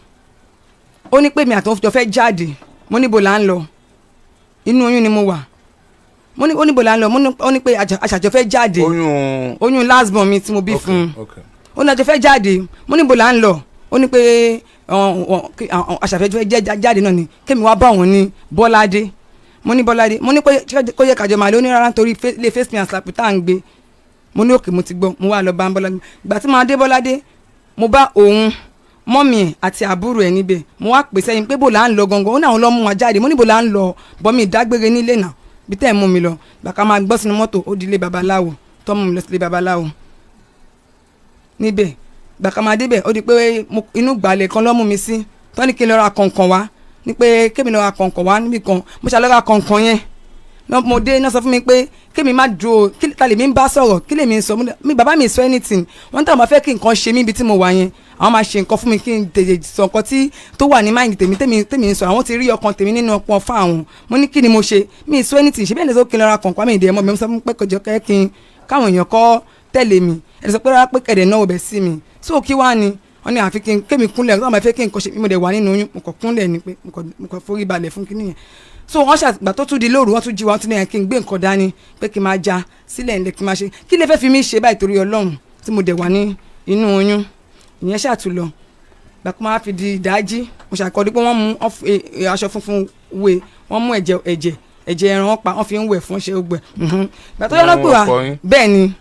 ó ní pé mi àtòun jọ fẹ́ jáde. Mo níbo là ń lọ? Inú oyún ni mo wà. Mo ní, ó níbo là ń lọ? Mo ní, ó ní pé àṣàjọ fẹ́ jáde. Oyún? Oyún last born mi tí mo bí fún un. Ok. Ó ní àjọ fẹ́ jáde. Mo níbo là ń lọ? Ó ní pé àṣàfẹ́ fẹ́ jáde náà ni, kémi wá bá òun ní Bọ́ládé. Mo ní Bọ́ládé, mo ní pé kó yẹ kájọ máa lé. Ó ní rárá, nítorí ilé face me and slap tá à ń gbé. Mo ní òkè, mo ti gbọ́. Mo wá lọ bá ń Bọ́ládé. Ìgbà tí mo dé Bọ́ládé, mo bá òun, mummy ẹ̀ àti àbúrò ẹ̀ níbẹ̀. Mo wá pè sẹ́yìn pé bò là ń lọ gangan. Ó ní àwọn lọ́ mú wa jáde. Mo ní bò là ń lọ? Bọ́ mi ìdágbére nílé náà bí tẹ́ ẹ̀ mú mi lọ. Gbà ká máa gbọ́ sínú mọ́tò, ó di ilé babaláwo tó mú mi lọ sílé babaláwo níbẹ̀. Gbà ká máa débẹ̀, ó di pé inú gbàlẹ̀ kan ló mú mi sí, tó ní kí n lọ ra kọ̀ǹkọ̀n wá, ní pé kémi lọ ra kọ̀ǹkọ̀n wá níbì kan. Mo ṣàlọ́ ra kọ̀ǹkọ̀n yẹn. Mo dé náà, sọ fún mi pé kémi má dúró, kí ta lèmi ń bá sọ̀rọ̀, kí lèmi ń sọ. Mi bàbá mi sọ anything. Wọ́n ní táwọn bá fẹ́ kí nǹkan ṣe mí ibi tí mo wà yẹn, àwọn máa ṣe nǹkan fún mi, kí n tètè sọ nǹkan tí tó wà ní mind tèmi tèmi ń sọ. Àwọn ti rí ọkàn tèmi nínú ọpọn fún àwọn. Mo ní kí ni mo ṣe? Mi sọ anything. Ṣe bẹ́ẹ̀ ni sọ kí n lọ ra kọ̀ǹkọ̀ àmì ìdí ẹ̀ mọ́ mi. Mo sọ fún pé kọjọ kẹ́ kí n káwọn èèyàn kọ́ tẹ̀lé mi. Ẹ̀ sọ pé rárá, pé kẹ̀dẹ̀ náà ò bẹ̀ sí mi. So kí wá ni wọ́n ní àfi kí n kémi kúnlẹ̀ tó máa fẹ́ kí nǹkan ṣe mí. Mo dẹ̀ wà nínú oyún, mo kàn kúnlẹ̀ ni pé mo kàn forí balẹ̀ fún kíní yẹn. So wọ́n ṣàgbà tó tún di lóru, wọ́n tún jí wa, wọ́n tún ní yẹn kí n gbé nǹkan dání, pé kí n máa já sílẹ̀ ńlẹ̀, kí n máa ṣe. Kí lè fẹ́ fi mí ṣe báyìí torí Ọlọ́run, tí mo dẹ̀ wà ní inú oyún? Ìyẹn ṣàtúlọ. Gbà kó máa fi di ìdájí, mo ṣàkọọ́dí pé wọ́n mú wọ́n fi aṣọ funfun wé, wọ́n mú ẹ̀jẹ̀ ẹran, wọ́n pa, wọ́n fi ń wẹ̀ fún ṣe gbẹ. Gbà tó yọ náà pè wá. Wọ́n kọ yín? Bẹ́ẹ̀ ni,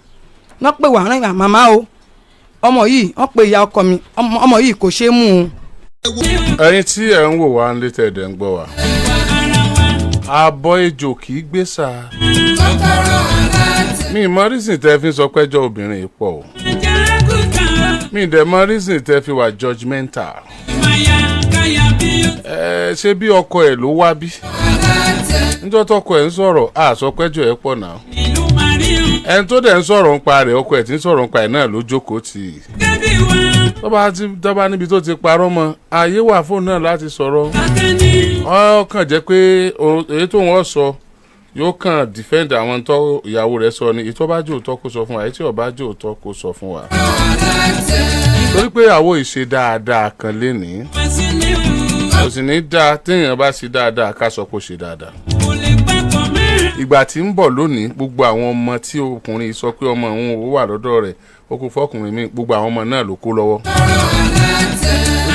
wọ́n pè wá, wọ́n ní màmá o, ọmọ yìí, wọ́n pe ìyá ọkọ mi, ọmọ yìí kò ṣeé mú o. Ẹ̀yin tí ẹ̀ ń wò wá ń lé tẹ̀dẹ̀ ń gbọ́ wá, abọ́ ejò kì í gbé sá. Mi ì mọ reason tẹ́ fi ń sọ pẹ́jọ́ obìnrin yìí pọ̀ o. Mi ì dẹ̀ mọ reason tẹ́ fi wà judgmental. Ẹ ṣé bí ọkọ ẹ̀ ló wá bí níjọ́ tọkọ ẹ̀ ń sọ̀rọ̀, a sọ pẹ́jọ́ ẹ̀ pọ̀ náà. Ẹni tó dẹ̀ ń sọ̀rọ̀ ń pa rẹ̀, ọkọ ẹ̀ tí ń sọ̀rọ̀ ń pa ẹ̀ náà ló jókòó tì í. Tọ́ba ti tọ́ba níbi tó ti parọ́ mọ́, ààyè wà fóònù náà láti sọ̀rọ̀. Ó kàn jẹ́ pé èyí tó wọ́n sọ yóò kàn defend àwọn tó ìyàwó rẹ̀ sọ ni. Èyí tó bá jẹ́ òótọ́, kó sọ fún wa. Èyí tí ò bá jẹ́ òótọ́, kó sọ fún wa, torí pé àwọ̀ ìṣe dáadáa kan lénìí kò sì ní dáa. Téèyàn bá ṣe dáadáa, ká sọ pé ó ṣe dáadáa. Ìgbà tí ń bọ̀ lónìí, gbogbo àwọn ọmọ tí ọkùnrin sọ pé ọmọ òun ò wà lọ́dọ̀ rẹ̀, ó kó fọkùnrin mi, gbogbo àwọn ọmọ náà ló kó lọ́wọ́.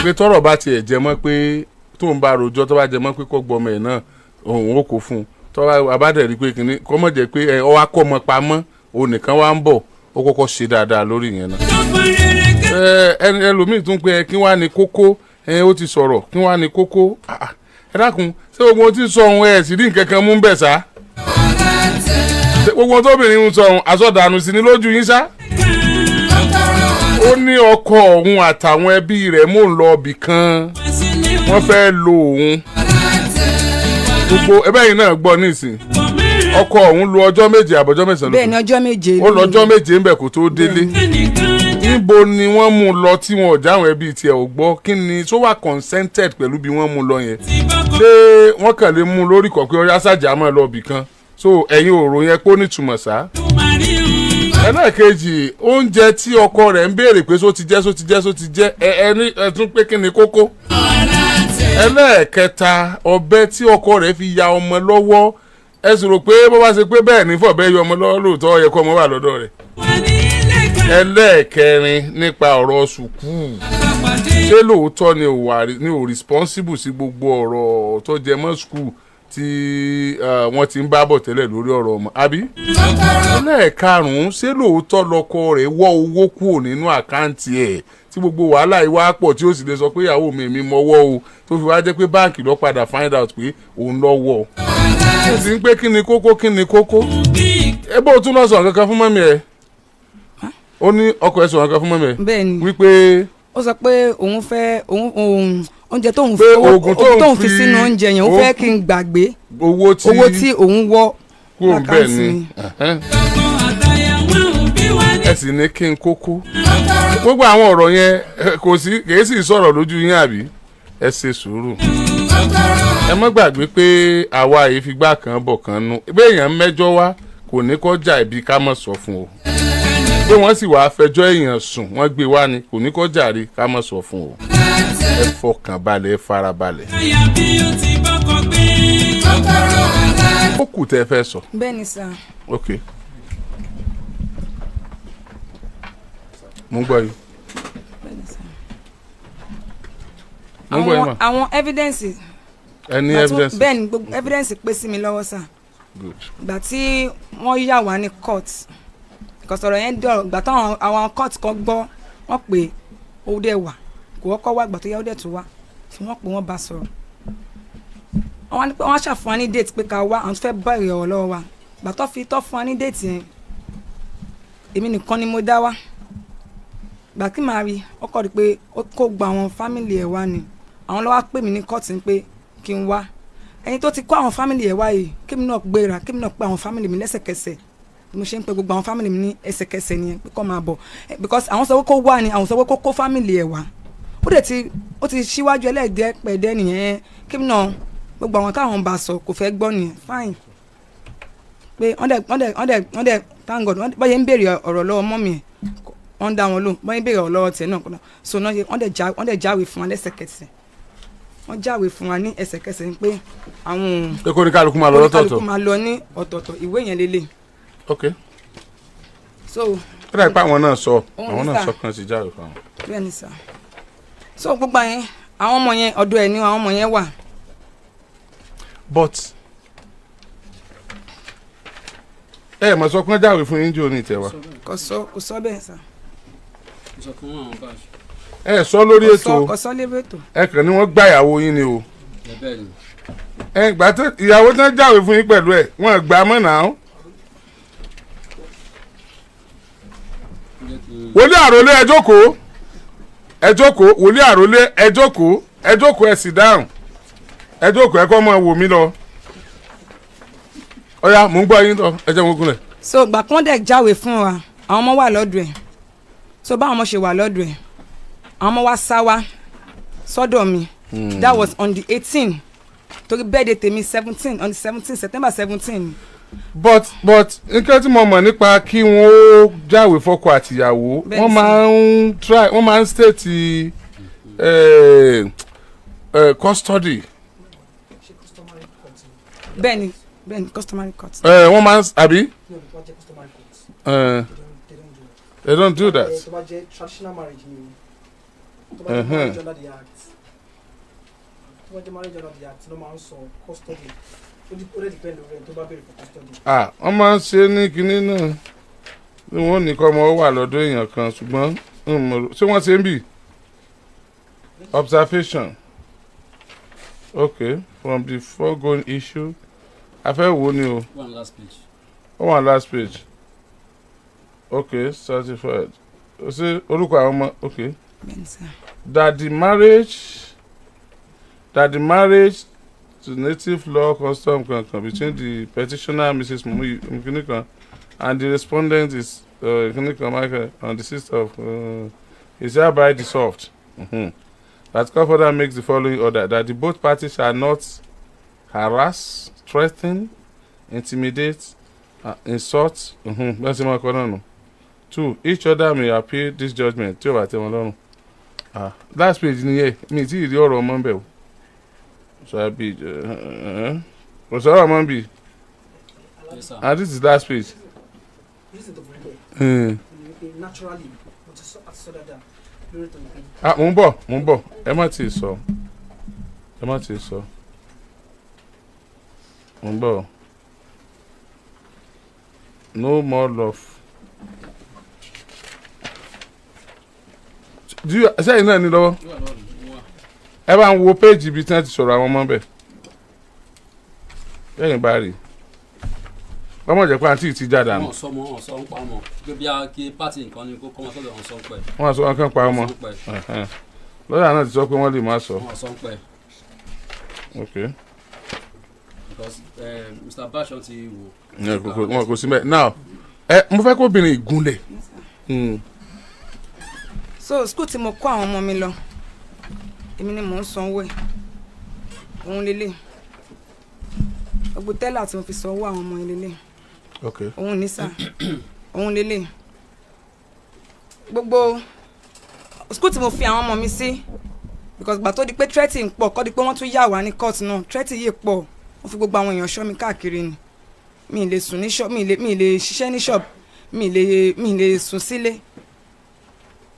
Pé tọ́rọ̀ bá tiẹ̀ jẹ mọ́ pé tóun bá rojọ́, tó bá jẹ mọ́ pé kó gbọmọ ẹ̀ náà, òun ó kó fún un. Tó bá abádẹ̀ rí pé kínní kó mọ̀ jẹ́ pé ẹ ọ wá kọ́ ọmọ pamọ́, òun nìkan wá ń bọ̀, ó kọ́kọ́ ṣe dáadáa lórí ìyẹn náà. Ẹ ẹlòmíì tún pé ẹ kí wàá ní kókó, ẹ ó ti sọ̀rọ̀, kí wàá ní kókó? Ah, ah. Ẹ dákun, ṣé gbogbo ohun tí ń sọ ohun ẹ sì rí nǹkan kan mú bẹ̀ sá? Ṣé gbogbo ohun tóbìnrin ń sọ ohun àsọdànù sí ni lójú yín sá? Ó ní ọkọ òun àtàwọn ẹbí rẹ̀ mò ń lọ ibì kan, wọ́n fẹ́ lo òun. Gbogbo ẹbẹ́ yìí náà gbọ́ nísìn, ọkọ òun lo ọjọ́ 7 àbọ̀jọ́ 9. Bẹ́ẹ̀ ni, ọjọ́ 7. Ó lọ ọjọ́ 7 ń bẹ̀ kó tó délé. Níbo ni wọ́n mú un lọ tí wọn ò jáwọn ẹbí tiẹ̀ ò gbọ́? Kí ni tó wà consented pẹ̀lú bí wọ́n mú un lọ yẹn? Ṣé wọ́n kàn lè mú un lórí kọ̀ pé ọyá sàjà máa lọ ibì kan? So ẹ̀yin òrò yẹn kó nítumọ̀ sá. Ẹlẹ́ẹ̀kejì, oúnjẹ tí ọkọ rẹ̀ ń béèrè pé só ti jẹ́, só ti jẹ́, só ti jẹ́, ẹ ẹ ní ẹ tún pé kí ni kókó? Ẹlẹ́ẹ̀kẹta, ọ̀bẹ tí ọkọ rẹ̀ fi ya ọmọ lọ́wọ́, ẹ sì rò pé bó bá ṣe pé bẹ́ẹ̀ ní fọ̀bẹ yọ ọmọ lọ́wọ́ lóòótọ́, ó yẹ kó ọmọ wà lọ́dọ̀ rẹ̀. Ẹlẹ́ẹ̀kẹrin, nípa ọ̀rọ̀ sùkúù, ṣé lóòótọ́ ni ò wà ní ò responsible sí gbogbo ọ̀rọ̀ tó jẹ mọ́ sùkúù tí wọ́n ti ń bá bọ̀ tẹ́lẹ̀ lórí ọ̀rọ̀ ọmọ àbí? Ẹlẹ́ẹ̀karùn-ún, ṣé lóòótọ́ lọkọ rẹ̀ wọ́ owó kúrò nínú account ẹ̀ tí gbogbo wàhálà yìí wá pọ̀, tí ó sì lè sọ pé ìyàwó mi, mi mọ́wọ́ o, tó fi wá jẹ́ pé báǹkì lọ padà find out pé òun lọ wọ̀? Ó sì ń pé kí ni kókó, kí ni kókó? Ẹ bó tún lọ sọ nǹkan kan fún mummy ẹ̀, ó ní ọkọ ẹ̀ sọ nǹkan kan fún mummy ẹ̀ Bẹ́ẹ̀ ni. wípé Ó sọ pé òun fẹ́ òun oúnjẹ tóun Pé oògùn tóun tóun fi sínú oúnjẹ yẹn, òun fẹ́ kí n gbàgbé owó tí owó tí òun wọ́ kúrò bẹ́ẹ̀ l' account ni mi. Ẹ̀hẹ́n. Ẹ sì ní kí n kókó gbogbo àwọn ọ̀rọ̀ yẹn, kò sí kìí sì sọ̀rọ̀ lójú yín àbí? Ẹ ṣe sùúrù, ẹ má gbàgbé pé àwa yìí fi gbá kan bọ̀ kan nú. Béèyàn mẹ́jọ wá, kò ní kọjá ibi ká mọ̀ sọ fún o. Pé wọ́n sì wàá fẹjọ́ èèyàn sùn, wọ́n gbé wá ni, kò ní kọjá rí ká mọ̀ sọ fún o. Ẹ fọkàn balẹ̀, ẹ fara balẹ̀. Ó kù tẹ́ ẹ fẹ́ sọ. Bẹ́ẹ̀ ni sir. Ok, mo ń gbọ́ yìí. Bẹ́ẹ̀ ni sir. Mo ń gbọ́ yín Àwọn mà. àwọn evidence. Ẹ ní Ìgbà tí evidence. Bẹ́ẹ̀ ni, gbogbo evidence pé sí mi lọ́wọ́ sir. Good. Ìgbà tí wọ́n yà wá ní court, because ọ̀rọ̀ yẹn dọ̀rọ̀, ìgbà táwọn àwọn court kan gbọ́, wọ́n pè ó dẹ̀ wà, kò kọ́kọ́ wá, ìgbà tó yá ó dẹ̀ tó wá tí wọ́n pè, wọ́n bá sọ̀rọ̀. Wọ́n ní pé wọ́n ṣàfún wa ní date pé ká wá, àwọn tó fẹ́ bá èrè ọ̀rọ̀ lọ́wọ́ wa. Ìgbà tó fi tọ́ fún wa ní date yẹn, èmi nìkan ni mo dá wá. Ìgbà tí màá rí, ó kọ́ rí pé ó kó gba àwọn family ẹ̀ wá ni. Àwọn ló wá pè mí ní court ní pé kí n wá. Ẹni tó ti kó àwọn family ẹ̀ wá yìí, kémi náà gbéra, kémi náà pé àwọn family mi lẹ́sẹ̀kẹsẹ̀. Bí mo ṣe ń pe gbogbo àwọn family mi ní ẹsẹ̀kẹsẹ̀ nìyẹn pé kó máa bọ̀. Because àwọn sọ pé kó wá ni, àwọn sọ pé kó kó family ẹ̀ wá. Ó dẹ̀ ti ó ti síwájú ẹlẹ́ẹ̀dẹ́ pẹ̀dẹ́ nìyẹn. Kémi náà gbogbo àwọn táwọn bá sọ kò fẹ́ gbọ́ nìyẹn. Fine, pé wọ́n dẹ̀ thank God, wọ́n bọ́yẹ̀ ń béèrè ọ̀rọ̀ lọ́wọ́ mummy ẹ̀, wọ́n dá wọn lóhùn. Bọ́yẹ̀ ń béèrè ọ̀rọ̀ lọ́wọ́ tiẹ̀ náà kọ́nà so náà wọ́n dẹ̀ jáwèé fún wa lẹ́sẹ̀kẹsẹ̀. Wọ́n jáwèé fún wa ní ẹsẹ̀kẹsẹ̀ ní pé àwọn Pé kó ní kálukú máa lọ lọ́tọ̀ọ̀tọ̀. Oníkálukú máa lọ ní ọ̀tọ̀ọ̀tọ̀. Ìwé yẹn lélẹ̀. Ok. So Ó dàbí pé àwọn náà sọ Òun àwọn ní náà sà. sọ kan sí jáde fún àwọn. Bẹ́ẹ̀ ni sir. So gbogbo yẹn, àwọn ọmọ yẹn, ọ̀dọ̀ ẹ̀ ni àwọn ọmọ yẹn wà. But ẹ mọ̀ sọ pé wọ́n jáwèé fún yín jò ní ìtẹ̀wá. Kò sọ bẹ́ẹ̀ sà. Mo sọ fún àwọn báṣ. Ẹ sọ lórí Kò ètò. sọ, kò sọ lórí ètò. Ẹ kàn ní wọ́n gbà ìyàwó yín ni o. Ẹ bẹ́ẹ̀ ni. Ẹ gbà tó ìyàwó tán jáwèé fún yín pẹ̀lú ẹ̀, wọ́n gbà mọ́ náà. Ó jẹ́ kí n Wòlíì àròlé, ẹ jókòó, ẹ jókòó. Wòlíì àròlé, ẹ jókòó, ẹ jókòó, ẹ sì dáhùn. Ẹ jókòó, ẹ kọ́ mọ́ ẹ wò mí lọ. Ọ̀ya, mò ń gbọ́ yín lọ, ẹ jẹ́ wọn gúnlẹ̀. So gbà kí wọ́n dẹ̀ jáwèé fún wa, àwọn ọmọ wà lọ́dọ̀ ẹ̀. So báwọn ọmọ ṣe wà lọ́dọ̀ ẹ̀, àwọn ọmọ wa sá wá sọ́dọ̀ mi. That was on the 18, torí birthday tèmi 17, on the 17, September 17. But nǹkan tí mo mọ̀ nípa kí wọ́n ó jáwèé fọ́kọ àtìyàwó, Bẹ́ẹ̀ni wọ́n sir. máa ń try, wọ́n máa ń state custody. Bẹ́ẹ̀ni, bẹ́ẹ̀ni, customary court. Wọ́n máa ń, àbí? No, tó bá jẹ́ customary court. They don't do that. Tó bá jẹ́ traditional marriage ni o. Tó bá jẹ́ marriage under the act. Tó bá jẹ́ marriage under the act ló máa ń sọ custody. Ó dẹ̀ depend lórí ẹni tó bá béèrè for custody. Ah, wọ́n máa ń ṣe ní kinní náà ni wọ́n ní kọ́ ọmọ wà lọ́dọ̀ èèyàn kan, ṣùgbọ́n n mọ̀ ṣé wọ́n ṣe ń bì. Observation, okay, from the foregoing issue, a fẹ́ wo ni o. One last page. Ó wà last page. Okay, certified. Ó ṣe orúkọ àwọn ọmọ, okay. Bẹ́ẹ̀ni sir. That the marriage to native law custom kankan between the petitioner, Mrs. Mukinikan, and the respondent is Kinikan Michael on the 6th of is hereby dissolved. That court further makes the following order: that the both parties shall not harass, threaten, intimidate, insult, bẹ́ẹ̀ sì máa kọ́ náà nù. Two, each other may appeal this judgment tí ó bá tẹ́ wọn lọ́rùn. Ah, last page nìyẹn, mi tí ì rí ọ̀rọ̀ ọmọ ń bẹ̀ o. Ṣàbí kò sọ̀rọ̀ ọmọ ń bì. Yes, sir. And this is last page. Reason tó fi rí bẹ́ẹ̀ ni wípé naturally, mo ti sọ àti sọ dáadáa lórí ètò ìpín. Ah, mò ń bọ̀, mò ń bọ̀, ẹ má tí ì sọ, ẹ má tí ì sọ, mò ń bọ̀. No more love. Do you sẹ́yìn náà ní lọ́wọ́? Ó wà lọ́rùn, ó wà. Ẹ bá ń wo péèjì ibi tí wọ́n ti sọ̀rọ̀ àwọn ọmọ bẹ̀ lẹ́yìn bá rí ọmọ jẹ́ pé àǹtí ti jáde àná. Wọn sọ mọ, wọn sọ ń pa ọmọ pé bí a kí pátì nǹkan ni kó kọ́ ọmọ sọ́dọ̀, wọn sọ ń pẹ́. Wọ́n á sọ wọn kàn pa ọmọ. Sọ ń pẹ́. Ẹ̀hẹ́n. Lọ́yà náà ti sọ pé wọ́n lè má sọ. Wọn sọ ń pẹ́. Ok. Because Mr. Bashon ti wò. Wọn kò sí mẹ́ now. Ẹ mo fẹ́ kó obìnrin ìgúnlẹ̀. So school tí mo kó àwọn ọmọ mi lọ, èmi ni mò ń sanwó ẹ̀. Òun lélẹ̀, gbogbo teller tí mo fi sanwó àwọn ọmọ yẹn lélẹ̀. Òun ní sà, òun lélẹ̀, gbogbo school tí mo fi àwọn ọmọ mi sí, because gbà tó di pé threatening pọ̀, kọ́ di pé wọ́n tún yà wá ní court náà, threatening yìí pọ̀, wọ́n fi gbogbo àwọn èèyàn ṣọ́ mi káàkiri ni. Mi ì lè sùn ní shop, mi ì lè ṣiṣẹ́ ní shop, mi ì lè sùn sílé.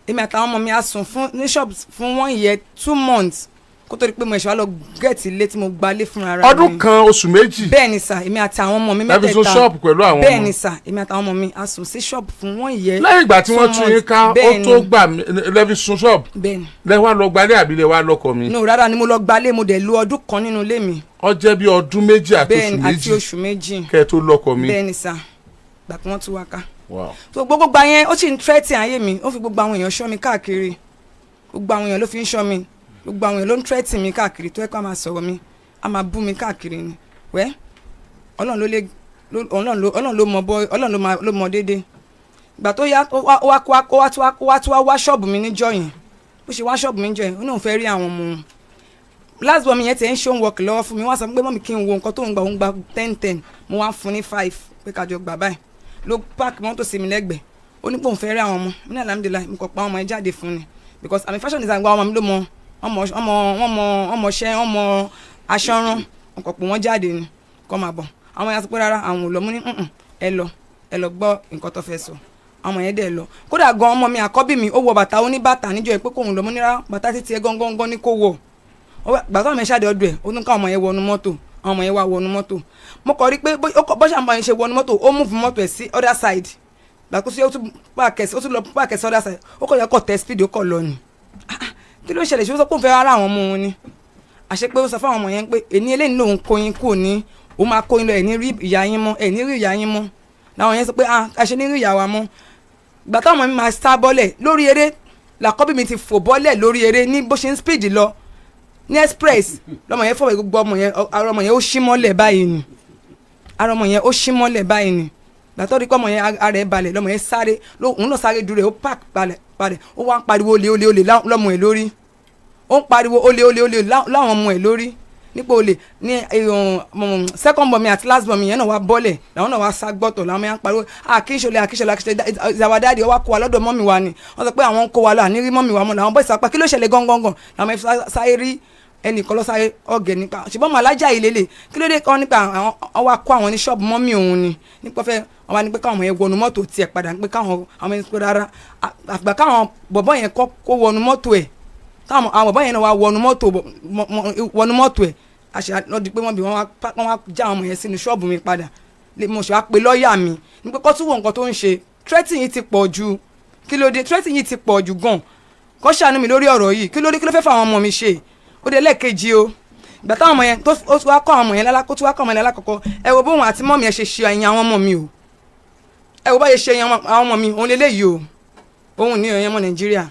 Èmi àtàwọn ọmọ mi á sùn fún ní shop fún one year 2 months kó tó di pé mo ṣe wá lọ get ilé tí mo gbalé fúnra ra mi. Ọdún kan oṣù 2. Bẹ́ẹ̀ ni sà, èmi àti àwọn ọmọ mi Láfi sun mẹ́tẹ̀ẹ̀ta. ṣọ́ọ̀bù pẹ̀lú àwọn Bẹ́ẹ̀ ọmọ. ni sà, èmi àtàwọn ọmọ mi á sùn sí shop fún one year Lẹ́yìn ìgbà tí wọ́n two tú yín months. ká, ó Bẹ́ẹ̀ tó ni. gbà mí lẹ́fi sun ṣọ́ọ̀bù. Bẹ́ẹ̀ ni. Lẹ́wà lọ gbalẹ̀ àbí lẹ́wà lọ́kọ mi? No, rárá ni, mo lọ gbalé, mo dẹ̀ lu ọdún kan nínú ilé mi. Ó jẹ́ bí ọdún 2 àti Bẹ́ẹ̀ oṣù ni, àti 2 oṣù 2. kẹ́ ẹ tó lọ́kọ mi. Bẹ́ẹ̀ ni sà, gbà kí wọ́n tú wa ká. Wow. So gbogbo gba yẹn, ó sì ń threaten ayé mi, ó fi gbogbo àwọn èèyàn ṣọ́ mi káàkiri. Gbogbo àwọn èèyàn ló fi ń ṣọ́ mi, gbogbo àwọn èèyàn ló ń threaten mi káàkiri, tó yẹ kó a máa sọ̀rọ̀ mi, a máa bú mi káàkiri ni. Wẹ́, Ọlọ́run ló lè Ọlọ́run ló mọ bọ́, Ọlọ́run ló mọ déédéé. Ìgbà tó yá, ó wá tún wá ṣọ́ọ̀bù mi níjọ́ yẹn. Bó ṣe wá ṣọ́ọ̀bù mi níjọ́ yẹn, ó náà fẹ́ rí àwọn ọmọ òun. Last born mi yẹn tiẹ̀ ń ṣe homework lọ́wọ́ fún mi. Wọ́n sọ pé, "Mummy, kí n wo nǹkan tó ń gbà." Òun gba ten ten, mo wá fún ní five pé kájọ gbà báyìí. Ló park mọ́tò sí mi lẹ́gbẹ̀ẹ́, ó ní pé òun fẹ́ rí àwọn ọmọ mi ní. Alhamdulillahi, mo kàn pa àwọn ọmọ yẹn jáde fún ni, because àmì fashion design gba ọmọ mi ló mọ ọmọ ọmọ wọn mọ ọmọ ṣẹ́ wọn mọ aṣọ rán. Mo kàn pé wọ́n jáde ni kọ́ máa bọ̀. Àwọn yẹn sọ pé rárá, àwọn ò lọ. Mú ní, "Mm-mm, ẹ lọ, ẹ lọ gbọ́ nǹkan tó fẹ́ sọ." Àwọn ọmọ yẹn dẹ̀ lọ. Kódà gan, ọmọ mi àkọ́bí mi, ó wọ bàtà oníbàtà níjọ́ yẹn pé kóun lọ. Mo ní rárá, bàtà títí ẹ gangan ní kó wọ̀. Gbàtà ọmọ yẹn ṣáde ọdún ẹ̀, ó ní káwọn ọmọ yẹn wọnú mọ́tò. Àwọn ọmọ yẹn wá wọnú mọ́tò. Mo kọ̀ rí pé bó ṣe àwọn ọmọ yẹn ṣe wọnú mọ́tò, ó move mọ́tò ẹ̀ sí other side. Gbàkóso, ó tún park ẹ̀ sí, ó tún lọ park ẹ̀ sí other side. Ó kọ̀ yẹ kọ̀ tẹ speed, ó kọ̀ lọ ni. Ah, ah, kí ló ṣẹlẹ̀? Ṣé ó sọ pé òun fẹ́ ara àwọn ọmọ òun ni? Àṣẹ pé ó sọ fáwọn ọmọ yẹn pé èní eléyìí lòun kó yín kúrò ní, òun máa kó yín lọ, ẹ̀ ní rí ìyá yín mọ́, ẹ̀ ní rí ìyá yín mọ́. Làwọn yẹn sọ pé, ah, àṣẹ ní rí ìyá wa mọ́. Gbà táwọn ọmọ mi máa sá bọ́lẹ̀ lórí eré, làkọ́bí mi ti fò bọ́lẹ̀ lórí eré ní bó ṣe ń speed lọ ní express. Lọmọ yẹn fọwọ́ gbogbo ọmọ yẹn, ara ọmọ yẹn ó ṣí mọ́lẹ̀ báyìí ni, ara ọmọ yẹn ó ṣí mọ́lẹ̀ báyìí ni. Gbàtọ́ rí pé ọmọ yẹn ara ẹ̀ balẹ̀, lọmọ yẹn sáré, òun náà sáré dúró ẹ̀, ó park balẹ̀ balẹ̀. Ó wá ń pariwo olè, olè, olè lọ́mọ ẹ̀ lórí. Ó ń pariwo olè, olè, olè láwọn ọmọ ẹ̀ lórí nípa olè ní. Second born mi àti last born mi yẹn náà wá bọ́lẹ̀, làwọn náà wá sá gbọ́tọ̀. Làwọn yẹn ń pariwo, àkíńṣọlẹ̀, àkíńṣọlẹ̀, àkíńṣọlẹ̀, ìzàwádàdì ọwọ́ kó wa lọ́dọ̀ mummy wa ni. Wọ́n sọ pé àwọn ń kó wa lọ, àní rí mummy wa mọ́. Làwọn bọ́ ìsapá, kí ló ṣẹlẹ̀ gangan? Làwọn yẹn sáré rí ẹnìkan lọ sáré ọ̀gẹ̀ nípa ṣùgbọ́n mọ̀ alájà yìí lélẹ̀. Kí ló dé kọ́ nípa àwọn wá kó àwọn ní ṣọ́ọ̀bù mummy òun ni nípa fẹ́ wọ́n wá ní pé káwọn yẹn wọnú mọ́tò tiẹ̀ padà, pé káwọn àwọn yẹn pé rárá, àgbà káwọn bọ̀bọ́ yẹn kọ́ kó wọnú mọ́tò ẹ̀, káwọn àwọn bọ̀bọ́ yẹn náà wá wọnú mọ́tò wọnú mọ́tò ẹ̀. Àṣà lọ́dí pé wọ́n bí wọ́n wá já àwọn ọmọ yẹn sínú ṣọ́ọ̀bù mi padà. Mo ṣe wá pe lọ́ọ̀yà mi ní pé kó tún wo nǹkan tó ń ṣe. Threatening yìí ti pọ̀ ju. Kí ló dé? Threatening yìí ti pọ̀ ju gan. Kó ṣàánú mi lórí ọ̀rọ̀ yìí. Kí ló dé? Kí ló fẹ́ fà àwọn ọmọ mi ṣe? Ó dé lẹ́ẹ̀kejì o, ìgbà táwọn ọmọ yẹn tó ó tún wá kọ́ àwọn ọmọ yẹn lálá, kó tún wá kọ́ ọmọ yẹn lálákọ̀ọ́kọ́. Ẹ wo bóun àti mummy yẹn ṣe ṣe ẹ̀yìn àwọn ọmọ mi o. Ẹ wo bá ṣe ṣe ẹ̀yìn àwọn ọmọ mi. Òun lélẹ́yìí o, òun ní ẹ̀yìn ọmọ Nàìjíríà,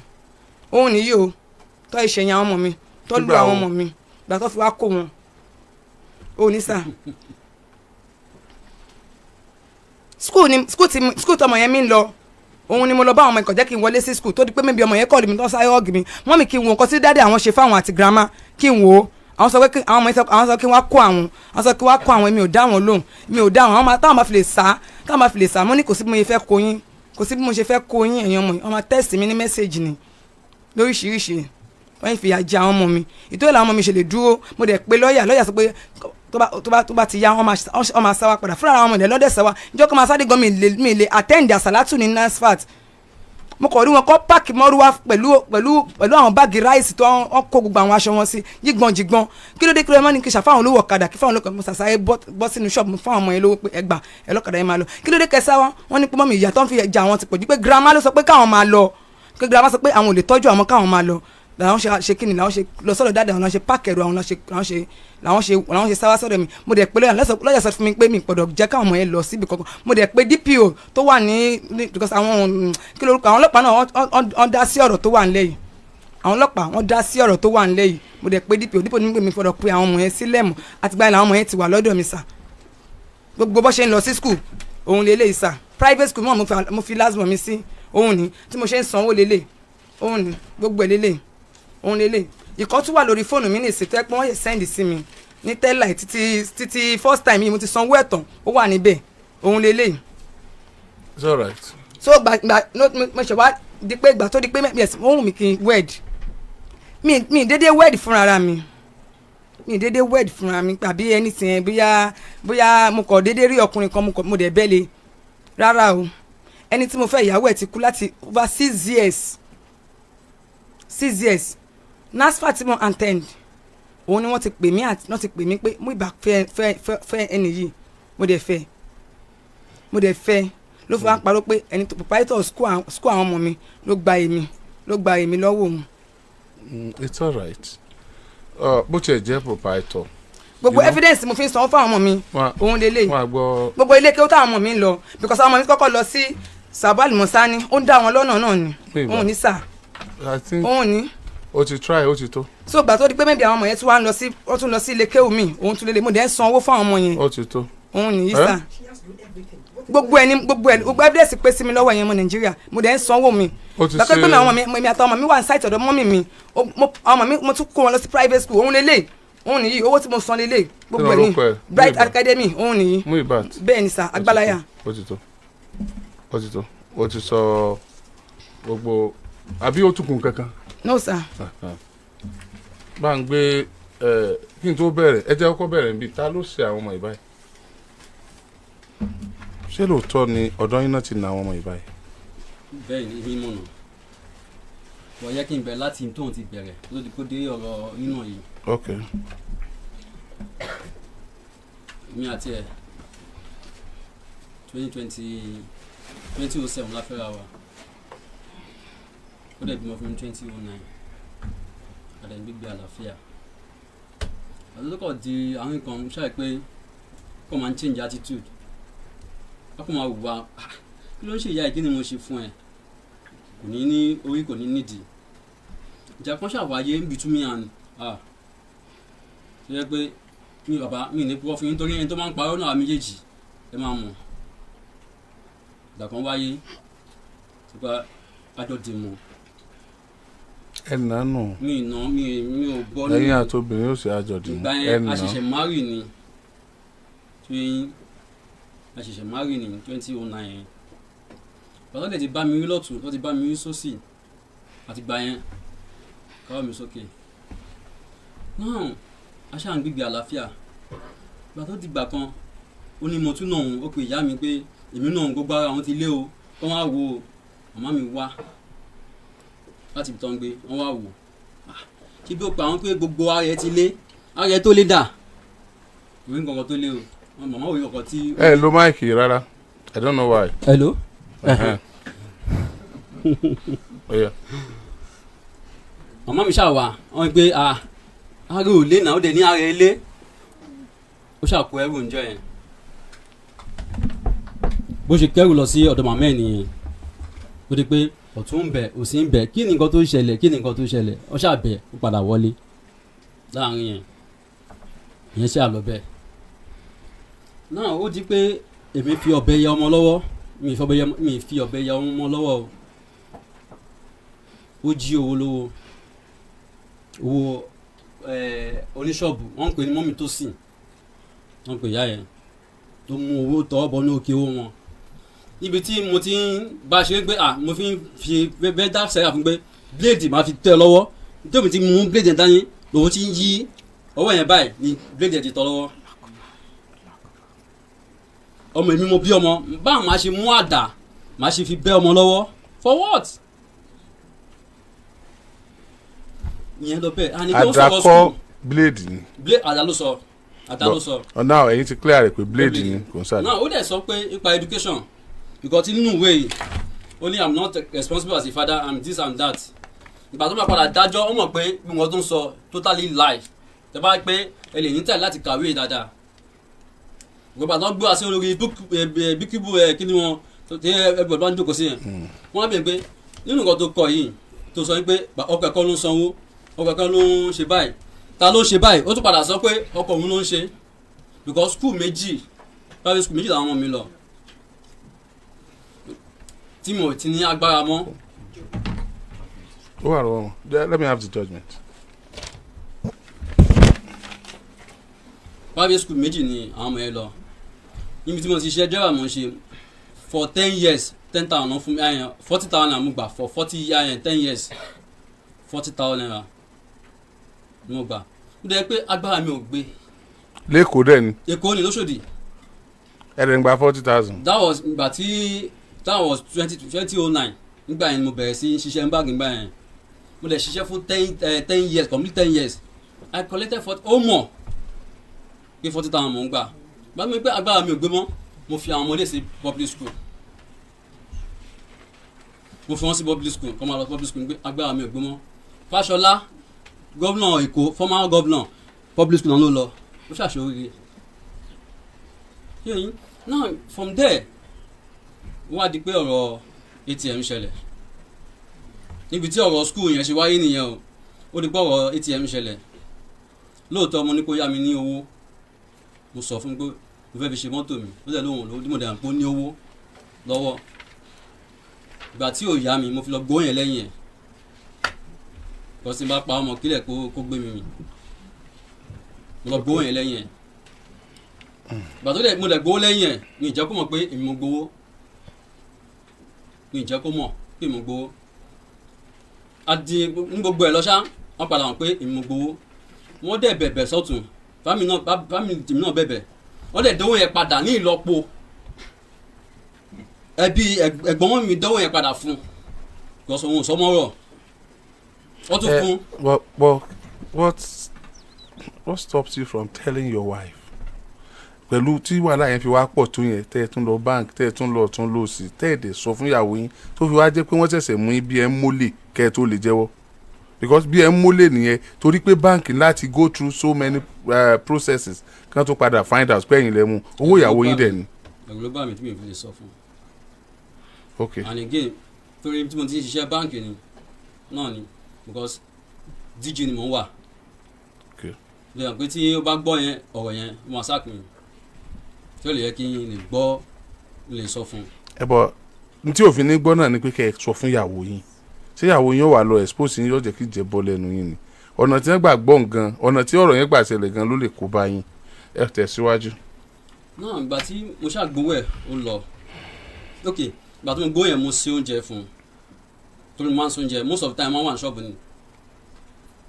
òun nìyí o tó ẹ̀ ṣe ẹ̀yìn àwọn ọmọ mi, tó lu Nígbà àwọn wo? ọmọ mi. Ìgbà tó fi wá kó wọn, òun ní sà, school ni, school ti school tọmọ yẹn mi ń lọ, òun ni mo lọ bá àwọn ọmọ ẹ̀kọ́ jẹ́ kí n wọlé sí school. Tó di pé maybe ọmọ yẹn call mi, tó ń sáré hug mi, mummy, kí n wo nǹkan tí daddy àwọn ṣe fáwọn àti grandma, kí n wò ó. Àwọn sọ pé àwọn ọmọ yẹn sọ, àwọn sọ kí wọ́n kó àwọn, àwọn sọ kí wọ́n kó àwọn. Èmi ò dá wọn lóhùn, mi ò dá wọn. Àwọn máa táwọn máa fi lè sá, táwọn máa fi lè sá. Mo ní kò sí bí mo ṣe fẹ́ kó yín, kò sí bí mo ṣe fẹ́ kó yín. Ẹ̀yin ọmọ yìí, wọ́n máa text mi ní message ni lóríṣiríṣi. Wọ́n fìyà jẹ àwọn ọmọ mi. Ìtòyè làwọn ọmọ mi ṣe lè dúró. Mo dẹ̀ pé lọ́ọ̀yà. Lọ́ọ̀yà sọ pé tó bá ti yá, wọ́n máa sá wa padà fúnra àwọn ọmọ ìdẹ̀ lọ́dẹ̀ sá wa. Ìjọ kan máa sáré gan, mi lè attend àsàlátù ní NASFAT. Mo kàn rí wọn kọ́ park mọ́rúwá pẹ̀lú àwọn bag rice tó wọ́n kó gbogbo àwọn aṣọ wọn sí jígbọ̀n jígbọ̀n. Kí ló dé? Kí ló dé? Mọ́ ní kí ṣàfáwọn olówó ọ̀kadà, kí fáwọn olówó. Mo ṣàṣàyè bọ́ sínú ṣọ́ọ̀bù fáwọn ọmọ yẹn lówó pé ẹgbà ẹ lọ́kadà yẹn máa lọ. Kí ló dé kẹsà wọn? Wọ́n ní pé mummy, ìyá tó ń fi jà àwọn ti pọ̀ jù, pé grandma ló sọ pé káwọn máa lọ, pé grandma sọ pé àwọn ò lè tọ́jú àwọn, káwọn máa lọ. Làwọn ṣe kí ni, làwọn ṣe lọ sọ́dọ̀ daddy àwọn, làwọn ṣe pack ẹrù àwọn, làwọn ṣe sáwá sọ́dọ̀ mi. Mo dẹ̀ pé lọ́yà. Lọ́yà sọ fún mi pé mi gbọ́dọ̀ jẹ́ káwọn ọmọ yẹn lọ síbi kankan. Mo dẹ̀ pé DPO tó wà ní because àwọn kí lorúkọ àwọn ọlọ́pàá náà, wọ́n dá sí ọ̀rọ̀ tó wà nílẹ̀ yìí. Àwọn ọlọ́pàá, wọ́n dá sí ọ̀rọ̀ tó wà nílẹ̀ yìí. Mo dẹ̀ pé DPO. DPO ní pé mi gbọ́dọ̀ pé àwọn ọmọ yẹn sílẹ̀ mọ́. Àtìgbà yẹn làwọn ọmọ yẹn ti wà lọ́dọ̀ mi sà. Gbogbo bó ṣe ń lọ sí school, òun lélẹ̀ sà. Private school mọ́ mo fi last born mi sí. Òun ni tí mo ṣe ń sanwó lélẹ̀. Òun ni gbogbo ẹ̀ lélẹ̀, òun lélẹ̀. Ìkọ́ tún wà lórí fóònù mi ní ìsìtẹ́ pé wọ́n yẹ send sí mi ní tẹ́lá títí first time yìí, mo ti sanwó ẹ̀tàn, ó wà níbẹ̀, òun lélẹ̀. It's alright. So gba gba no, mo ṣe wá di pé ìgbà tó di pé, yes, ó wù mí kí n wed. Mi dédé wed fúnra mi, mi dédé wed fúnra mi tàbí anything. Bóyá mo kàn dédé rí ọkùnrin kan, mo dẹ̀ bẹ́ẹ̀ le, rárá o. Ẹni tí mo fẹ́, ìyàwó ẹ̀ ti kú láti over 6 years, 6 years. NASFAT tí mo attend, òun ni wọ́n ti pè mí, àti wọ́n ti pè mí pé mo ìbá fẹ́ fẹ́ fẹ́ fẹ́ ẹni yìí. Mo dẹ̀ fẹ́, mo dẹ̀ fẹ́. Ló fi wá ń parọ́ pé ẹni tó proprietor school àwọn ọmọ mi ló gba èmi lọ́wọ́ òun. It's alright. Bó tiẹ̀ jẹ́ proprietor. Gbogbo You know? evidence mo fi ń sanwó fún àwọn ọmọ mi, òun lélẹ̀. Wọ́n á gbọ́. Gbogbo ilé kéwú táwọn ọmọ mi ń lọ, because àwọn ọmọ mi kọ́kọ́ lọ sí Sabal Mosani, ó ń dá wọn lọ́nà náà ni. Ìgbà. Òun ní sà. I think Òun ní. o ti try, o ti tó. So gbà tó di pé maybe àwọn ọmọ yẹn tún wá ń lọ sí, wọ́n tún lọ sí ilé kéwú mi, òun tún lélẹ̀. Mo dẹ̀ ń san owó fún àwọn ọmọ yẹn. O ti tó. Òun nìyí Eh? sà. She has to do everything. What is Gbogbo ẹni, gbogbo ẹ, gbogbo evidence pé sí mi lọ́wọ́ ẹ̀yẹn ọmọ Nàìjíríà. Mo dẹ̀ ń sanwó mi. O ti Gbàtọ́ pé mi ṣe àwọn ọmọ mi, èmi àtàwọn ọmọ mi wà ní site ọ̀dọ̀ mummy mi. Àwọn ọmọ mi, mo tún kó wọn lọ sí private school. Òun lélẹ̀, òun nìyí. Owó tí mo san lélẹ̀, gbogbo ẹ̀ ní. Orúkọ ẹ̀? Bright Muibat. Academy, òun nìyí. Muibat. Bẹ́ẹ̀ ni sà, agbálaya. O ti tó, o ti tó. O ti sọ gbogbo àbí o tún kún kankan? No sir. Bá ń gbé ẹ kí n tó bẹ̀rẹ̀, ẹ jẹ́ kọ́kọ́ bẹ̀rẹ̀ níbi ta ló ṣe àwọn ọmọ ìbáyìí. Ṣé lóòótọ́ ni ọ̀dọ́ yín náà ti na àwọn ọmọ ìbáyìí? Bẹ́ẹ̀ ni, èmi mọ̀nà wọ́n yẹ kí n bẹ̀rẹ̀ láti tóun ti bẹ̀rẹ̀ ló ti kó dé ọ̀rọ̀ nínà yìí. Ok. Èmi àti ẹ̀, 2020, 2007 la fẹ́ra wa. Ó dẹ̀ bímọ fún mi 2009. Àdẹ̀ ń gbígbé àlàáfíà. Àti tó kọ̀ di àwọn nǹkan ṣáà pé kò máa ń change attitude, wọ́n kò máa wùwà. "Ah, kí ló ń ṣe ìyá yìí? Kí ni mo ṣe fún ẹ?" Kò ní ní orí, kò ní nídìí. Ìjà kan ṣàwáyé in between me and, ah, tó yẹ pé mi bàbá mi ní púpọ̀ fún yín, torí ẹni tó máa ń parọ́ náà méjèèjì ẹ máa mọ̀. Ìjà kan wáyé nípa àjọ dìmọ̀. Ẹ nà nù. Mi ì ná, mi ò gbọ́ Ẹ̀yin nínú àtobìnrin ó sì àjọdì. Ìgbà Ẹ yẹn, nà. a ṣẹ̀ṣẹ̀ marry ni tí a ṣẹ̀ṣẹ̀ marry ní 2009 yẹn. Bàtà lè ti bá mi rí lọ́tún, tó ti bá mi rí sósì, àti gbà yẹn káwọ́ mi sókè náà, a ṣáà ń gbígbé àlàáfíà. Ìgbà tó dìgbà kan, ó ní mo tún náà òun, ó pe ìyá mi pé èmi náà òun, gbogbo ara òun ti lé o, kọ́ wá wo o. Màmá mi wá láti ibi tó ń gbé, wọ́n wá wò. Ah, ṣé bí ó pa àwọn pé gbogbo ara ẹ ti lé, ara ẹ tó lé dà, òwe nǹkan kan tó lé o. Wọn màmá òwe nǹkan tí. Ẹ lo mic rárá, I don't know why. Hello. Ẹhẹ́n. Ó yá. Màmá mi ṣáà wà, wọ́n pé, ah, ara ò lé náà, ó dẹ̀ ní ara ẹ lé. Ó ṣàkó ẹrù ǹjọ́ yẹn, bó ṣe kẹ́rù lọ sí ọ̀dọ̀ màmá ẹ̀ nìyẹn. Ó di pé ọ̀tún ń bẹ̀, òsì ń bẹ̀, kí ni nǹkan tó ń ṣẹlẹ̀? Kí ni nǹkan tó ń ṣẹlẹ̀? Ó ṣàbẹ̀, ó padà wọlé láàrin yẹn. Ìyẹn ṣáà lọ bẹ́ẹ̀ náà. Ó di pé èmi fi ọ̀bẹ yẹ ọmọ lọ́wọ́. Mi fi ọ̀bẹ yẹ ọmọ lọ́wọ́ o. Ó jí owó lówó, owó oníṣọ́ọ̀bù. Wọ́n ń pè ní mọ́mì tó sìn, wọ́n ń pè ìyá yẹn tó mú owó tọ́ bọ́ ní òkè owó wọn, níbi tí mo ti ń bá a ṣe pé, ah, mo fi ń fi bẹ́ẹ̀ dá sẹ́yà fún pé blade máa fi tẹ́ ẹ lọ́wọ́. Nítorí mi ti mú blade yẹn dání, lòun ti ń yí ọwọ́ yẹn báyìí ni blade yẹn ti tọ́ lọ́wọ́. Ọmọ èmi, mo bí ọmọ, báwọn máa ṣe mú àdá máa ṣe fi bẹ́ ọmọ lọ́wọ́, for what? Ìyẹn lọ bẹ́ẹ̀. Àní kí ó sọ̀rọ̀. Àdàkọ School. Blade ni. Blade, àdá ló sọ, àdá ló sọ. Ọ̀nà ẹ̀yin ti clear rẹ̀ pé blade ni, kò ń sàdá. Náà ó dẹ̀ sọ pé nípa education, because nínú ìwé yìí, ó ní, "I'm not responsible as a father, I'm this and that." Ìgbà tó máa padà dájọ́, ó mọ̀ pé bí wọ́n tó ń sọ totally lie. Tẹ́ bá pé ẹ lè ní tẹ̀lé láti kàwé dáadáa, ìgbà tó ń gbé wá sí orí bíkíbù ẹ, kí ni wọn tí ẹgbẹ̀rún bá ń jókòó sí yẹn, wọ́n á bèèrè pé nínú nǹkan tó kọ yìí, tó sọ pé ọkọ ẹ̀kọ́ ló ń sanwó, ọkọ ẹ̀kọ́ ló ń ṣe báyìí, ta ló ń ṣe báyìí? Ó tún padà sọ pé ọkọ òun ló ń ṣe, because school méjì, private school méjì làwọn ọmọ mi lọ, tí mo ti ní agbára mọ́. Ó wà lọ́wọ́ wọn. Let me have the judgement. Private school méjì ni àwọn ọmọ yẹn lọ. Níbi tí mo ti ṣe driver, mo ń ṣe for 10 years, 10,000 fún mi, 40,000 naira mo gbà for 40, 10 years, 40,000 naira ni mo gbà. Ó dẹ́ pé agbára mi ò gbé. Lẹ́kọ̀ọ́ dẹ̀ ni? Èkó ni, lóṣòdì. Ẹ̀rẹ̀ ń gba 40,000. That was ìgbà tí, that was 2009. Nígbà yẹn ni mo bẹ̀rẹ̀ sí ṣiṣẹ́ ń báàgì. Nígbà yẹn mo lè ṣiṣẹ́ fún 10 years, complete 10 years, I collected 40. Ó mọ̀ pé 40,000 mò ń gbà. Bá mi pé agbára mi ò gbé mọ́, mo fi àwọn ọmọdé sí public school. Mo fi wọ́n sí public school, kọ́ máa lọ public school, pé agbára mi ò gbé mọ́. Fáṣọlá, gómìnà Èkó, former governor, public school náà ló lọ, ó ṣàṣeyọrí yìí now. From there, wọ́n á di pé ọ̀rọ̀ ATM ṣẹlẹ̀. Níbi tí ọ̀rọ̀ school yẹn ṣe wáyé nìyẹn o. Ó di pé ọ̀rọ̀ ATM ṣẹlẹ̀. Lóòótọ́, mo ní kó yá mi ní owó. Mo sọ fún pé mo fẹ́ fi ṣe mọ́tò mi. Ó dẹ̀ lóhùn lówó. Mo dẹ̀ pé ó ní owó lọ́wọ́. Ìgbà tí ò yá mi, mo fi lọ gbóyè yẹn lẹ́yìn ẹ̀ kọ́ sí bá pa ọmọ kílẹ̀ kó gbé mi mì. Mo lọ gbówó yẹn lẹ́yìn ẹ̀. Ìgbà tó dẹ̀ mo dẹ̀ gbówó lẹ́yìn ẹ̀, mi ì jẹ́ kó mọ̀ pé èmi mo gbowó. Mi ì jẹ́ kó mọ̀ pé èmi mo gbowó. Adi ní gbogbo ẹ̀ lọ́sà, wọ́n padà mọ̀ pé èmi mo gbowó. Wọ́n dẹ̀ bẹ̀bẹ̀ sọ́tún, family náà, family tèmi náà bẹ̀bẹ̀, wọ́n dẹ̀ dówó yẹn padà ní ìlọ́po. Ẹbí ẹ̀gbọ́n mọ́ mi dánwò yẹn padà fún because òun ò sọmọ́rọ̀, wọ́n tún fún. But what stops you from telling your wife? Pẹ̀lú tí wàhálà yẹn fi wá pọ̀ tó yẹn, tẹ́ ẹ tún lọ bank, tẹ́ ẹ tún lọ tún lọ sí, tẹ́ ẹ dẹ̀ sọ fún ìyàwó yín, tó fi wá jẹ́ pé wọ́n ṣẹ̀ṣẹ̀ mú yín bí ẹ ń mólè kẹ́ ẹ tó lè jẹ́wọ́, because bí ẹ ń mólè nìyẹn, torí pé báǹkì láti go through so many processes kí wọ́n tó padà find out pé ẹ̀yin lẹ mú owó ìyàwó yín dẹ̀ ni. Ẹ̀rù ló bá mi tí mi ò fi lè sọ fún. And again, torí tí mo ti ń ṣiṣẹ́ báǹkì ni náà ni, because DG ni mò ń wà. Bí wọ́n pé tí ó bá gbọ́ yẹn, ọ̀rọ̀ yẹn, ó máa sack mi, tí ó lè yẹ kí n lè gbọ́, lè sọ fún un. Ẹ bọ n tí òfin ní gbọ́ náà ni pé kẹ́ ẹ sọ fún ìyàwó yín. Ṣé ìyàwó yín ó wà lọ expose yín, yóò jẹ́ kí jẹ́ bọ́ lẹ́nu yín ni? Ọ̀nà tí wọ́n gbà gbọ́ gan, ọ̀nà tí ọ̀rọ̀ yẹn gbà ṣẹlẹ̀ gan ló lè kó bá yín. Ẹ tẹ̀síwájú. Náà ìgbà tí mo ṣàgbówó ẹ̀, ó lọ. Ok, ìgbà tí mo gbówó yẹn, mo ṣe oúnjẹ fún un, torí mo máa ń ṣe oúnjẹ most of the time. Máa ń wà ní ṣọ́ọ̀bù ni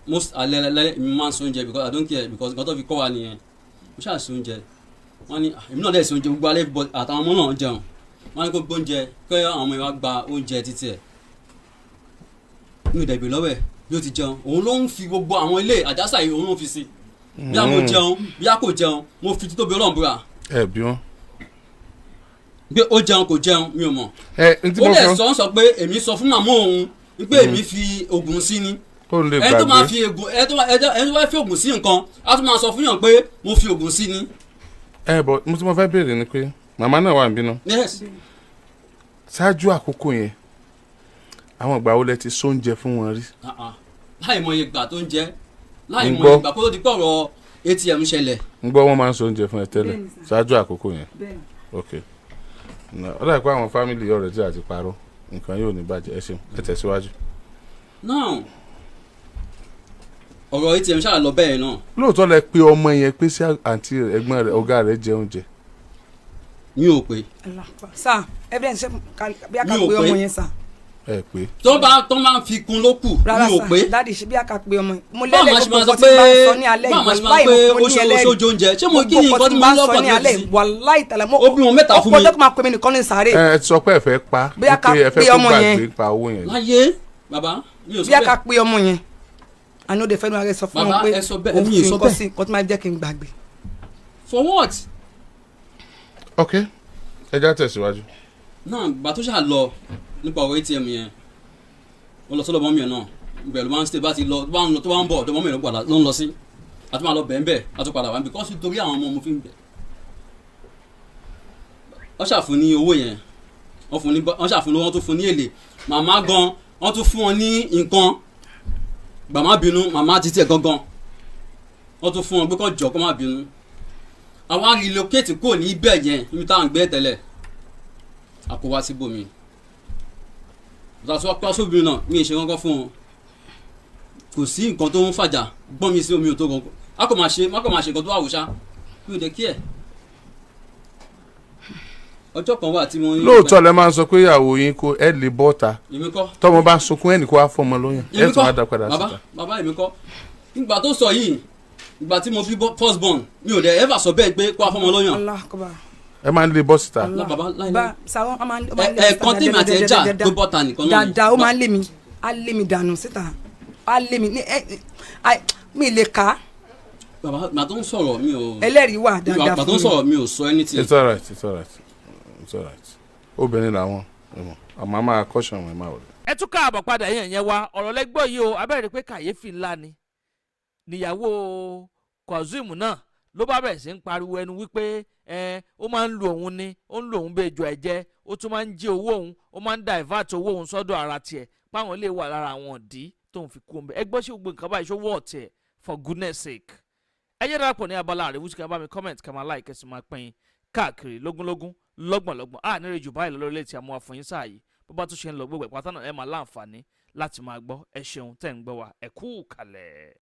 most alẹ́ alẹ́, mi máa ń ṣe oúnjẹ because I don't care, because nǹkan tó fi kọ́ wa nìyẹn. Mo ṣáà ṣe oúnjẹ, wọ́n ní, "Ah, èmi náà dẹ̀ ṣe oúnjẹ gbogbo alẹ́," but àtàwọn ọmọ náà jẹun. Wọ́n ní kó gbóúnjẹ kí àwọn ọmọ yẹn wá gba oúnjẹ títí ẹ̀. Mi ò dẹ̀ bèrè lọ́wọ́ ẹ̀ bí ó ti jẹun. Òun ló ń fi gbogbo àwọn ilé àjàsà yìí, òun ló ń fi sí bí a mo jẹun, bí a kò jẹun. Mo fi títóbi Ọlọ́run búra. Ẹ bí wọn. Bí ó jẹun, kò jẹun, mi ò mọ̀. Ẹ n tí Ó mo dẹ̀ fẹ́ sọ ń sọ pé èmi sọ fún màmá òun wípé èmi fi oògùn sí ni. Kó n lè Ẹni tó máa gbàgbé. fi oògùn, ẹni tó bá fi oògùn sí nǹkan, á tún máa sọ fún yàn pé mo fi oògùn sí ni. Ẹ bọ mo tí mo fẹ́ béèrè ni pé màmá náà wà níbí náà? Yes. Ṣáájú àkókò yẹn, àwọn ìgbà wo lẹ ti sóúnjẹ fún wọn rí? Ah, ah. Láì mọ iye ìgbà tó ń jẹ, láì Ń mọ gbọ́. iye ìgbà kó tó di pé ọ̀rọ̀ ATM ṣẹlẹ̀. Ń gbọ́, wọ́n máa ń sóúnjẹ fún ẹ tẹ́lẹ̀? Bẹ́ẹ̀ni, sir. Ṣáájú àkókò yẹn? Bẹ́ẹ̀ni. Ok. Ó dàbí pé àwọn family ọ̀rẹ́ tí a ti parọ́ nǹkan yóò ní bàjẹ́. Ẹ ṣeun, ẹ tẹ̀síwájú. Náà ọ̀rọ̀ ATM ṣáà lọ bẹ́ẹ̀ náà. Lóòótọ́ lẹ pé ọmọ yẹn pé sí àǹtí rẹ̀, ẹ̀gbọ́n rẹ̀, ọ̀gá rẹ̀ jẹ oúnjẹ? Mi ò pé. Sir, evidence ṣe bí a ká Mi ò pé pé. ọmọ yẹn, sir. Ẹ pé? Tó bá ń fi kún ló kù. Rárá. Mi ò Sir, pé. daddy, ṣe bí a ká pé ọmọ yẹn, mo Báwo lẹ́lẹ̀ máa ṣe máa gbogbo sọ nǹkan tí pé n bá ń sọ ní alẹ́ báwo máa ṣe yìí, máa wàláì, pé mo ó ní ṣe ẹlẹ́rìí. oṣooṣo oúnjẹ, ṣé mo kí ni nǹkan tí mo bá ní ń sọ lọ́kàn ní tó alẹ́ ti sí? wàláì tàlẹ́ mo Ó bí wọn mẹ́ta fún mi. Ọ̀pọ̀ ọjọ́ tó máa pè mí nìkan ní sàárè. Ẹ ti sọ pé ẹ fẹ́ pa Bóyá ká wípé ẹ fẹ́ pé kó ọmọ yẹn. gbàgbé pa owó yẹn. Láyé, bàbá, mi ò sọ Bí a ká bẹ́ẹ̀. pé ọmọ yẹn, àná òde fẹ́nu ara ẹ sọ fún Bàbá, wọn pé ẹ sọ bẹ́ẹ̀, òun mi ò fi sọ nǹkan bẹ́ẹ̀. sí nǹkan tó máa jẹ́ kí n gbàgbé. For what? Ok, ẹ já tẹ̀síwájú. Náà ìgbà tó ṣáà lọ nípa ọ̀rọ̀ ATM yẹn, ó lọ sọ́dọ̀ mummy ẹ̀ náà. Ibẹ̀ ló máa ń stay. Bá ti lọ, tó bá ń lọ, tó bá ń bọ̀, ọ̀dọ̀ mummy ẹ̀ ló padà ló ń lọ sí. Àti máa lọ bẹ̀ ń bẹ̀, àti padà wá, because nítorí àwọn ọmọ mo fi ń bẹ̀. Wọ́n ṣàfún ní owó yẹn, wọ́n fún ní, wọ́n ṣàfún lówó, wọ́n tún fún ní èlé. Màmá gan, wọ́n tún fún wọn ní nǹkan gbà má bínú. Màmá títí ẹ̀ gangan, wọ́n tún fún wọn pé kó jọ kó má bínú. Àwa relocate kúrò ní ibẹ̀ yẹn, níbi táwọn ń gbé tẹ́lẹ̀, a kó wá síbòmí. Ìtàsí wá sóbìnrin náà, mi ì ṣe kankan fún wọn. Kò sí nǹkan tó ń fàjà gbọ́n mi sí omi ò tó kankan. A kò máa ṣe, má kò máa ṣe nǹkan tó wà wò ṣá, mi ò dé kí ẹ̀. Ọjọ́ kan wà tí mo ní. Lóòótọ́ lẹ máa ń sọ pé ìyàwó yín kó ẹ lè bọ́ta? Èmi kọ́. Tọmọ bá sunkún, ẹnì kó wá fọmọ lóyún, ẹ Èmi tún kọ́. wá dá padà Bàbá, síta. bàbá, èmi kọ́. Ìgbà tó sọ yìí, ìgbà tí mo bí first born, mi ò dẹ̀ ever sọ bẹ́ẹ̀ pé kó wá fọmọ lọ́yàn. Allah akbar. Ẹ máa ń lè bọ́ síta? Lọ bàbá, láìláì. Bá sàwọn ọmọ máa ń lé mi Ẹ̀ẹ̀kan tèmi àti ẹ̀ jà tó bọ́ta nìkan náà ni. Dáadáa, ó máa ń lé mi, á lé mi dànù síta, á lé mi ní ẹ ẹ mi lè kà á. Bàbá, ìgbà tó ń sọ̀rọ̀, mi ò Ẹlẹ́rìí wà dáadáa ìgbà tó fún ń mi. sọ̀rọ̀, mi ò sọ anything. It's alright, it's alright, it's alright. Obìnrin làwọn ẹ mọ̀, àmọ́ máa kọ́ṣọ̀ wọn, ẹ máa wọlé. Ẹ tún káàbọ̀ padà yẹn yẹn wa. Ọ̀rọ̀ lẹ́gbọ́ yìí o. Abẹ́rẹ́ pé kàyéfì ńlá ni níyàwó Kazeem náà ló bá bẹ̀rẹ̀ sí ń pariwo ẹnu wípé ẹ ó máa ń lu òun ni, ó ń lu òun bẹ́ẹ̀ jọ ẹ̀jẹ̀, ó tún máa ń jí owó òun, ó máa ń divert owó òun sọ́dọ̀ ara tiẹ̀, páwọn lè wà lára àwọn òdì tóun fi kú òun. Ẹ gbọ́, sí gbogbo nǹkan báyìí, ṣó wọ́ ọ̀tẹ̀? For goodness sake, ẹ jẹ́ darapọ̀ ní abala àríwísí, kí a bá mi comment, ká máa like, ẹ sì máa pín káàkiri lógúnlógún, lọ́gbọ̀nlọ́gbọ̀n. A nírè jù báyìí lọ lórí létí àmú àfọyín sáà yìí. Bó bá tún ṣe ń lọ, gbogbo ìpátá náà ẹ máa láǹfààní láti máa gbọ́. Ẹ ṣeun tẹ́ ń gbọ́ wa, ẹ kú kalẹ̀.